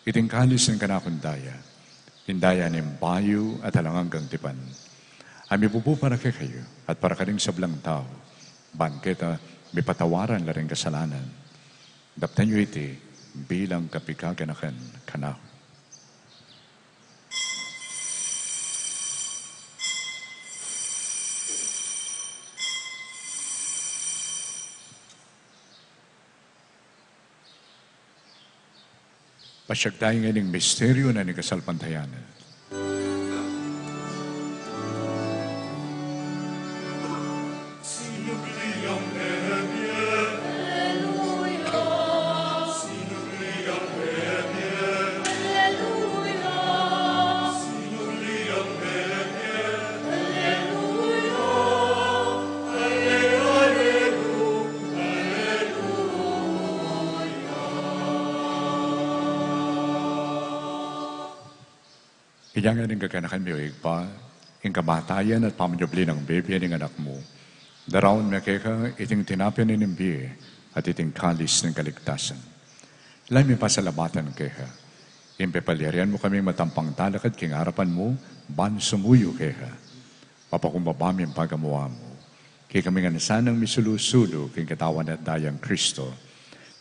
Iti ing kalis ning kanakung daya, ing daya ning bayu at alang anggang tipan, a mibubu para kekayu at para karing sablang tau, ban keta mipatawaran la ring kasalanan. Daptan yu iti bilang kapaganakan kanaku. Pasiag tamu ngeni king misteryu na ning kasalpantayanan. Inya ngeni ing kaganakan mi, o Ibpa, ing kamatayan at pamanyubli nang bibie ning Anak mu. Daraun mi keka iting tinape ning bie at iting kalis ning kaligtasan. Ila ming pasalamatan keka ing pepalyarian mu kaming matampang talakad king arapan mu, ban sumuyu keka. Papakumbaba mi ing pagamuan mu, kekami ngan sanang misulu-sulu king katawan at daya nang Kristo,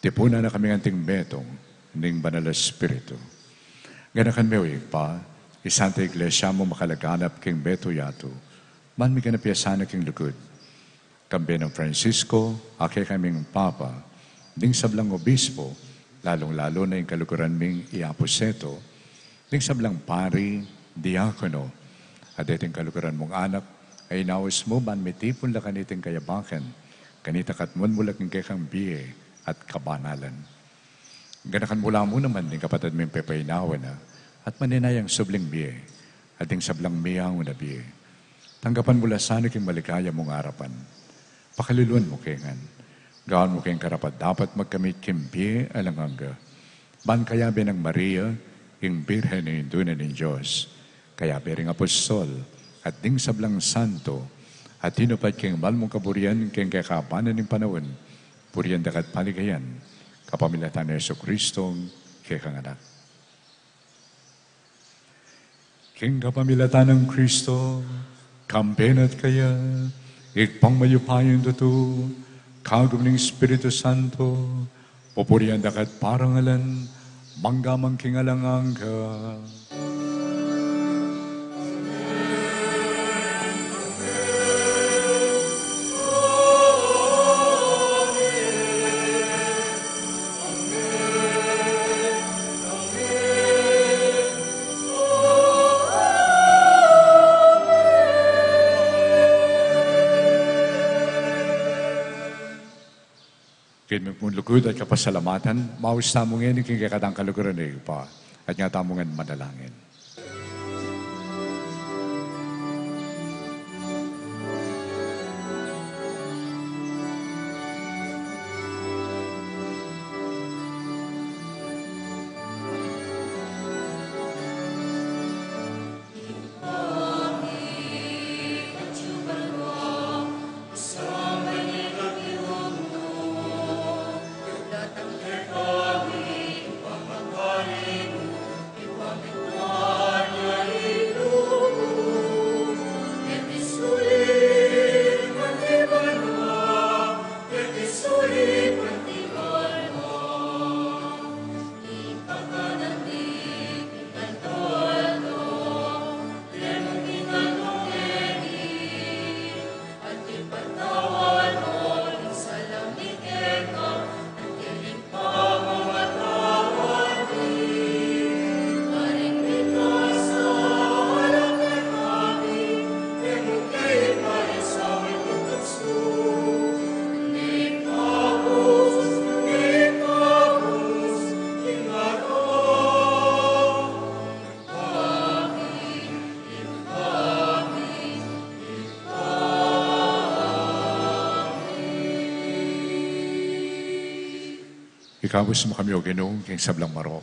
tipunan na kami ngan anting metung ning Banal a Espiritu. Ganakan me, o Ibpa, Ing Santa Iglesia mu makalaganap king beto yatu, ban miganap ya sana king lugud. Kambe nang Francisco, a kekaming Papa, ding sablang obispo, lalung-lalu na ing kaluguran ming i Apu Seto, ding sablang pari, diakono, at deting kaluguran mung anak, a inaus mu ban mitipun la kaniting kayabakan, kanita katmun mu la king kekang bie at kabanalan. Ganakan mu la mu naman ding kapatad ming pepainawa na, at manenayang subling bie, at ding sablang miyauna bie. Tanggapan mu la sana king maligaya mung arapan. Pakaluluan mu ke ngan. Gawan mu keng karapat-dapat magkamit king bie alang angga. Ban kayabe nang Maria, ing Birhen a Indu na ning Dios, kayabe ring apostol, at ding sablang santo, a tinupad king mal mung kaburian keng kekaban ning panaun, purian da ka at paligayan, kapamilatan nang Jesucristo, kekang Anak. King kapamilatan nang Kristo, kambe na at kaya, Ibpang mayupayang tutu, kagum ning Espiritu Santo, pupurian da ka at parangalan, mangga man king alang angga. King mipun lugud at kapasalamatan, maus tamu ngeni king kekatang kaluguran a Ibpa, at nga tamu ngan manalangin. Ikabus mu kami, O Ginu, king sablang marok.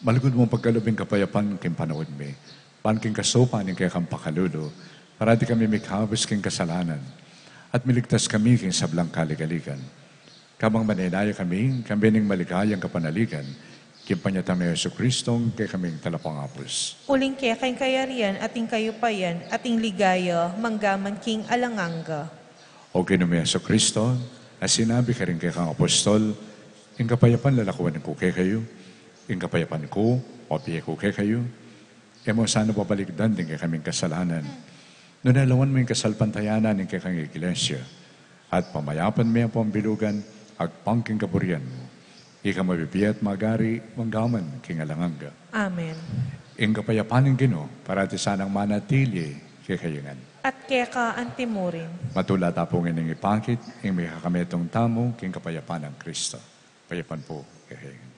Malugud mung pagkalub ing kapayapan king panaun mi. Ban king kasaupan ning kekang pakalulu, parati kami mikabus king kasalanan, at miligtas kami king sablang kaligaligan. Kabang manenaya kami, kambe ning maligayang kapanaligan, king panyatang nang Jesucristo, kekaming talapangabus. Uling keka ing kayarian, at ing kayupayan, at ing ligaya, mangga man king alang angga. O Ginu ming Jesucristo, a sinabi karing kekang apostol, ing kapayapan lalakuan ku kekayu, ing kapayapan ku, ibie ku kekayu, e mu sana babalikdan ding kekaming kasalanan. Nune lawan mu ing kasalpantayanan ning kekang Iglesia, at pamayapan me ampong bilugan, agpang king kaburian mu. Ika mabibie at magari, mangga man king alang angga. Amen. Ing kapayapan ning Ginu, parati sanang manatili kekayu ngan. At keka antimurin. Matula ta pu ngening ipakit ing mikakametung tamu king kapayapan nang Kristo. Kapayapan pu kekayu ngan.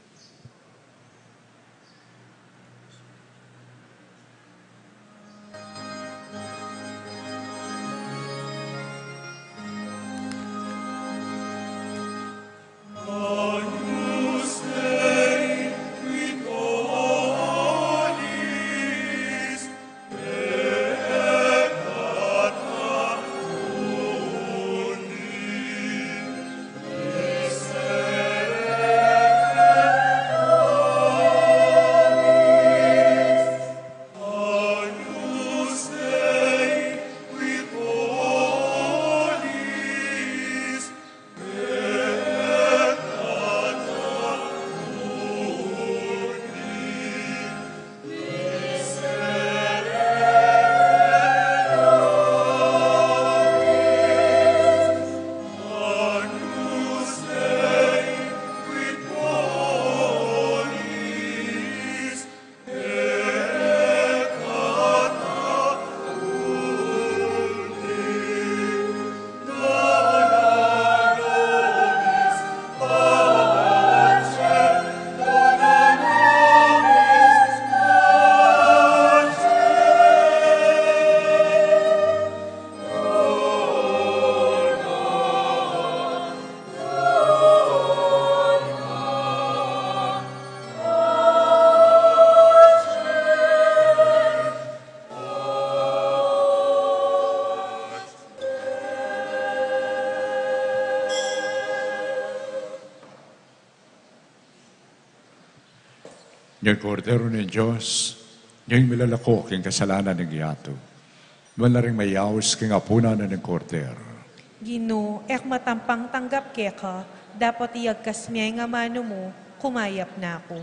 Ing Kordero ning Dios, ing milalako king kasalanan ning yatu. Nuan la ring mayaus king apunan ning Kordero. Ginu, e ku matampang tanggap keka, dapot iyagkas me ing amanu mu, kumayap na ku.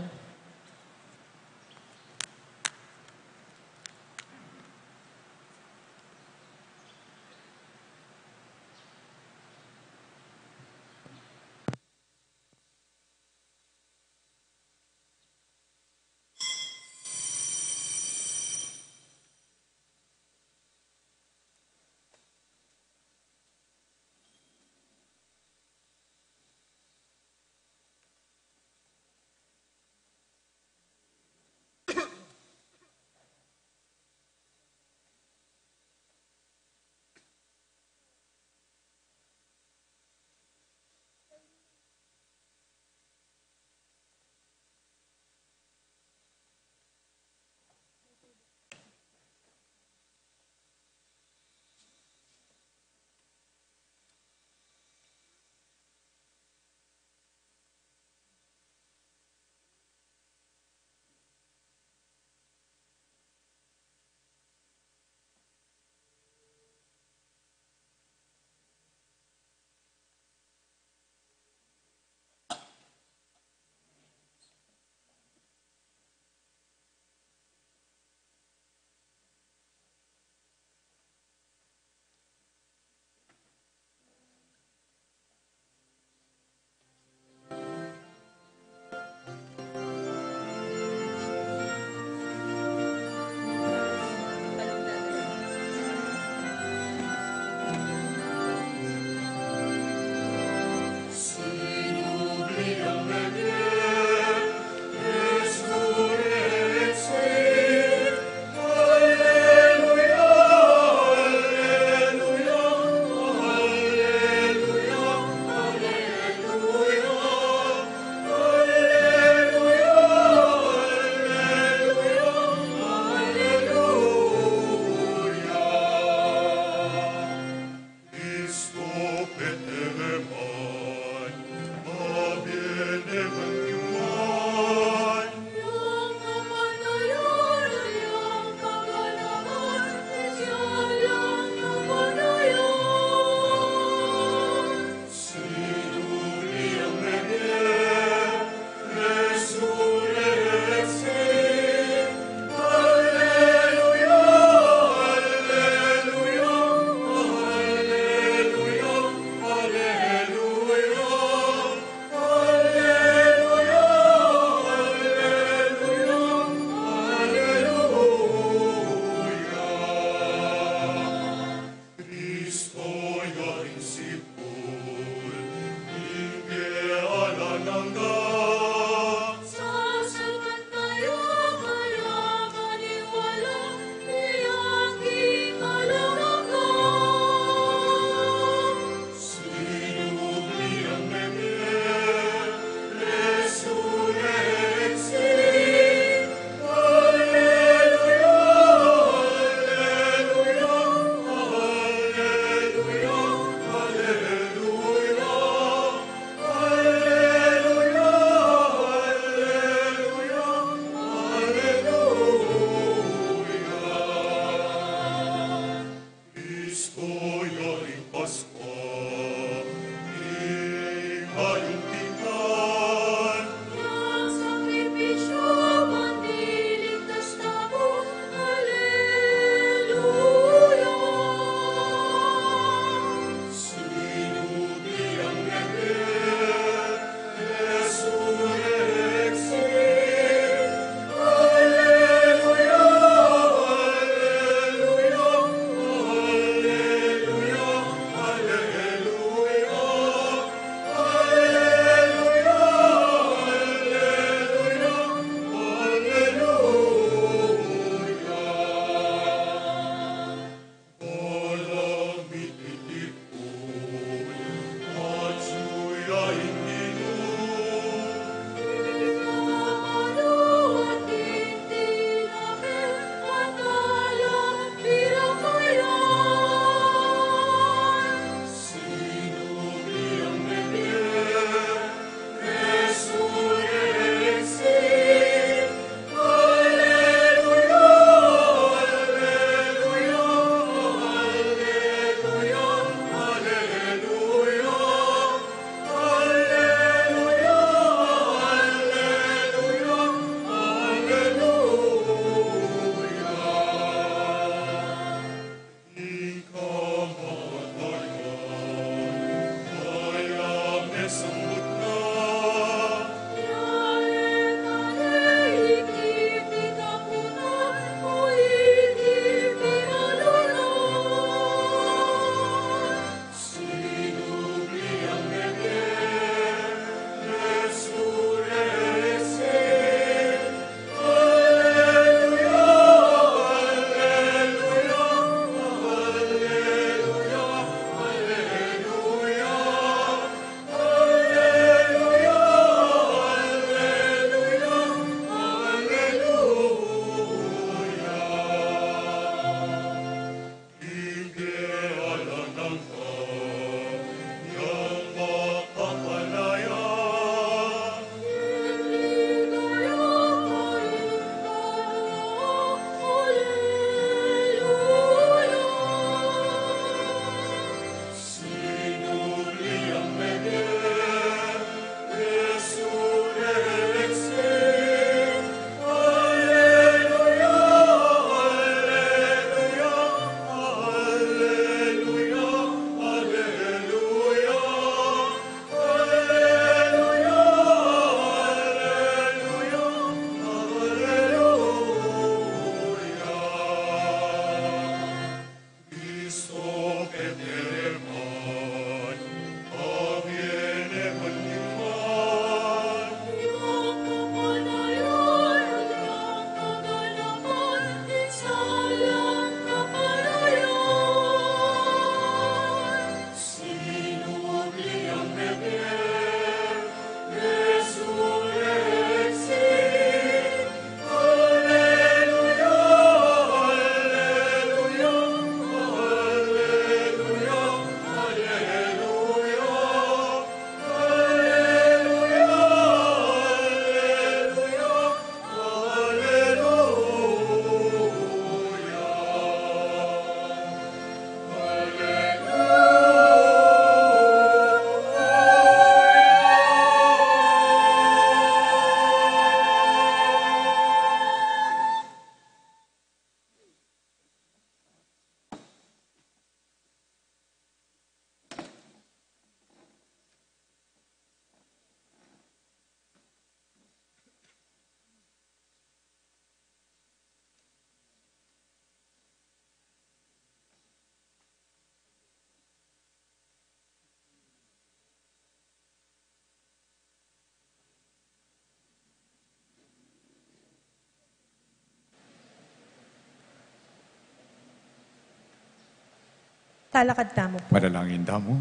Talakad tamu pu. Manalangin tamu.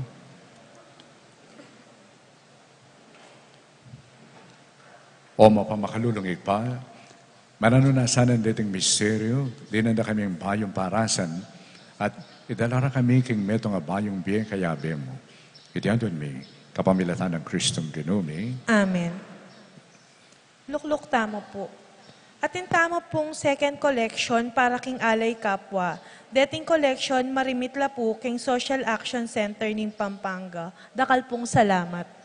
O mapamakalulung Ibpa, mananu na sana deting misteryu, dinan da kaming bayung parasan, at idala ra kami king metung a bayung bie kayabe mu. Iti adwan mi, kapamilatan nang Kristong Ginu mi. Amen. Lukluk tamu pu. Atin tamu pung second collection para king Alay Kapwa. Deting collection, marimit la pu king Social Action Center ning Pampanga. Dakal pung salamat.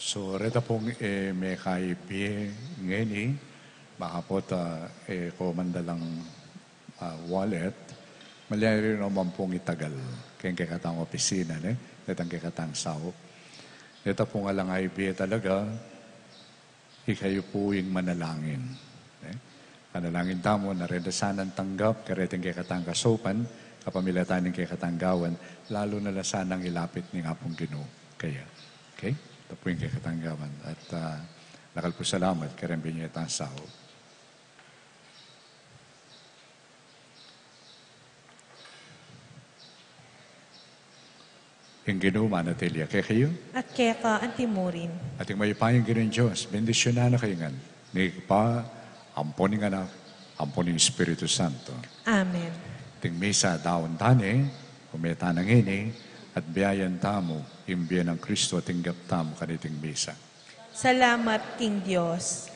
So, reta pung, e, mekaybe ngeni, baka pu ta, e, komanda lang, a, wallet, malyari naman pung itagal keng kekatang opisina, ne? Detang kekatang saup. Reta pung alang aybe talaga, ikayu pu ing manalangin. E? Panalangin tamu, na reta sanang tanggap kareting kekatang kasaupan, kapamilatan ning kekatang gawan, lalu na la sanang ilapit ning Apung Ginu kaya. Okay? Ita pu ing kekatang gawan. At, a, dakal pung salamat kareng binie tang saup. Ing Ginu manatili ya kekayu. At keka antimurin. At ing mayupayang Ginung Dios, bendisyunan na kayu ngan ning Ibpa, ampo ning Anak, ampo ning Espiritu Santo. Amen. Iting misa, daun tane, ume tana ngeni, at biayan tamu ing bie nang Kristo a tinggap tamu kaniting misa. Salamat king Dios.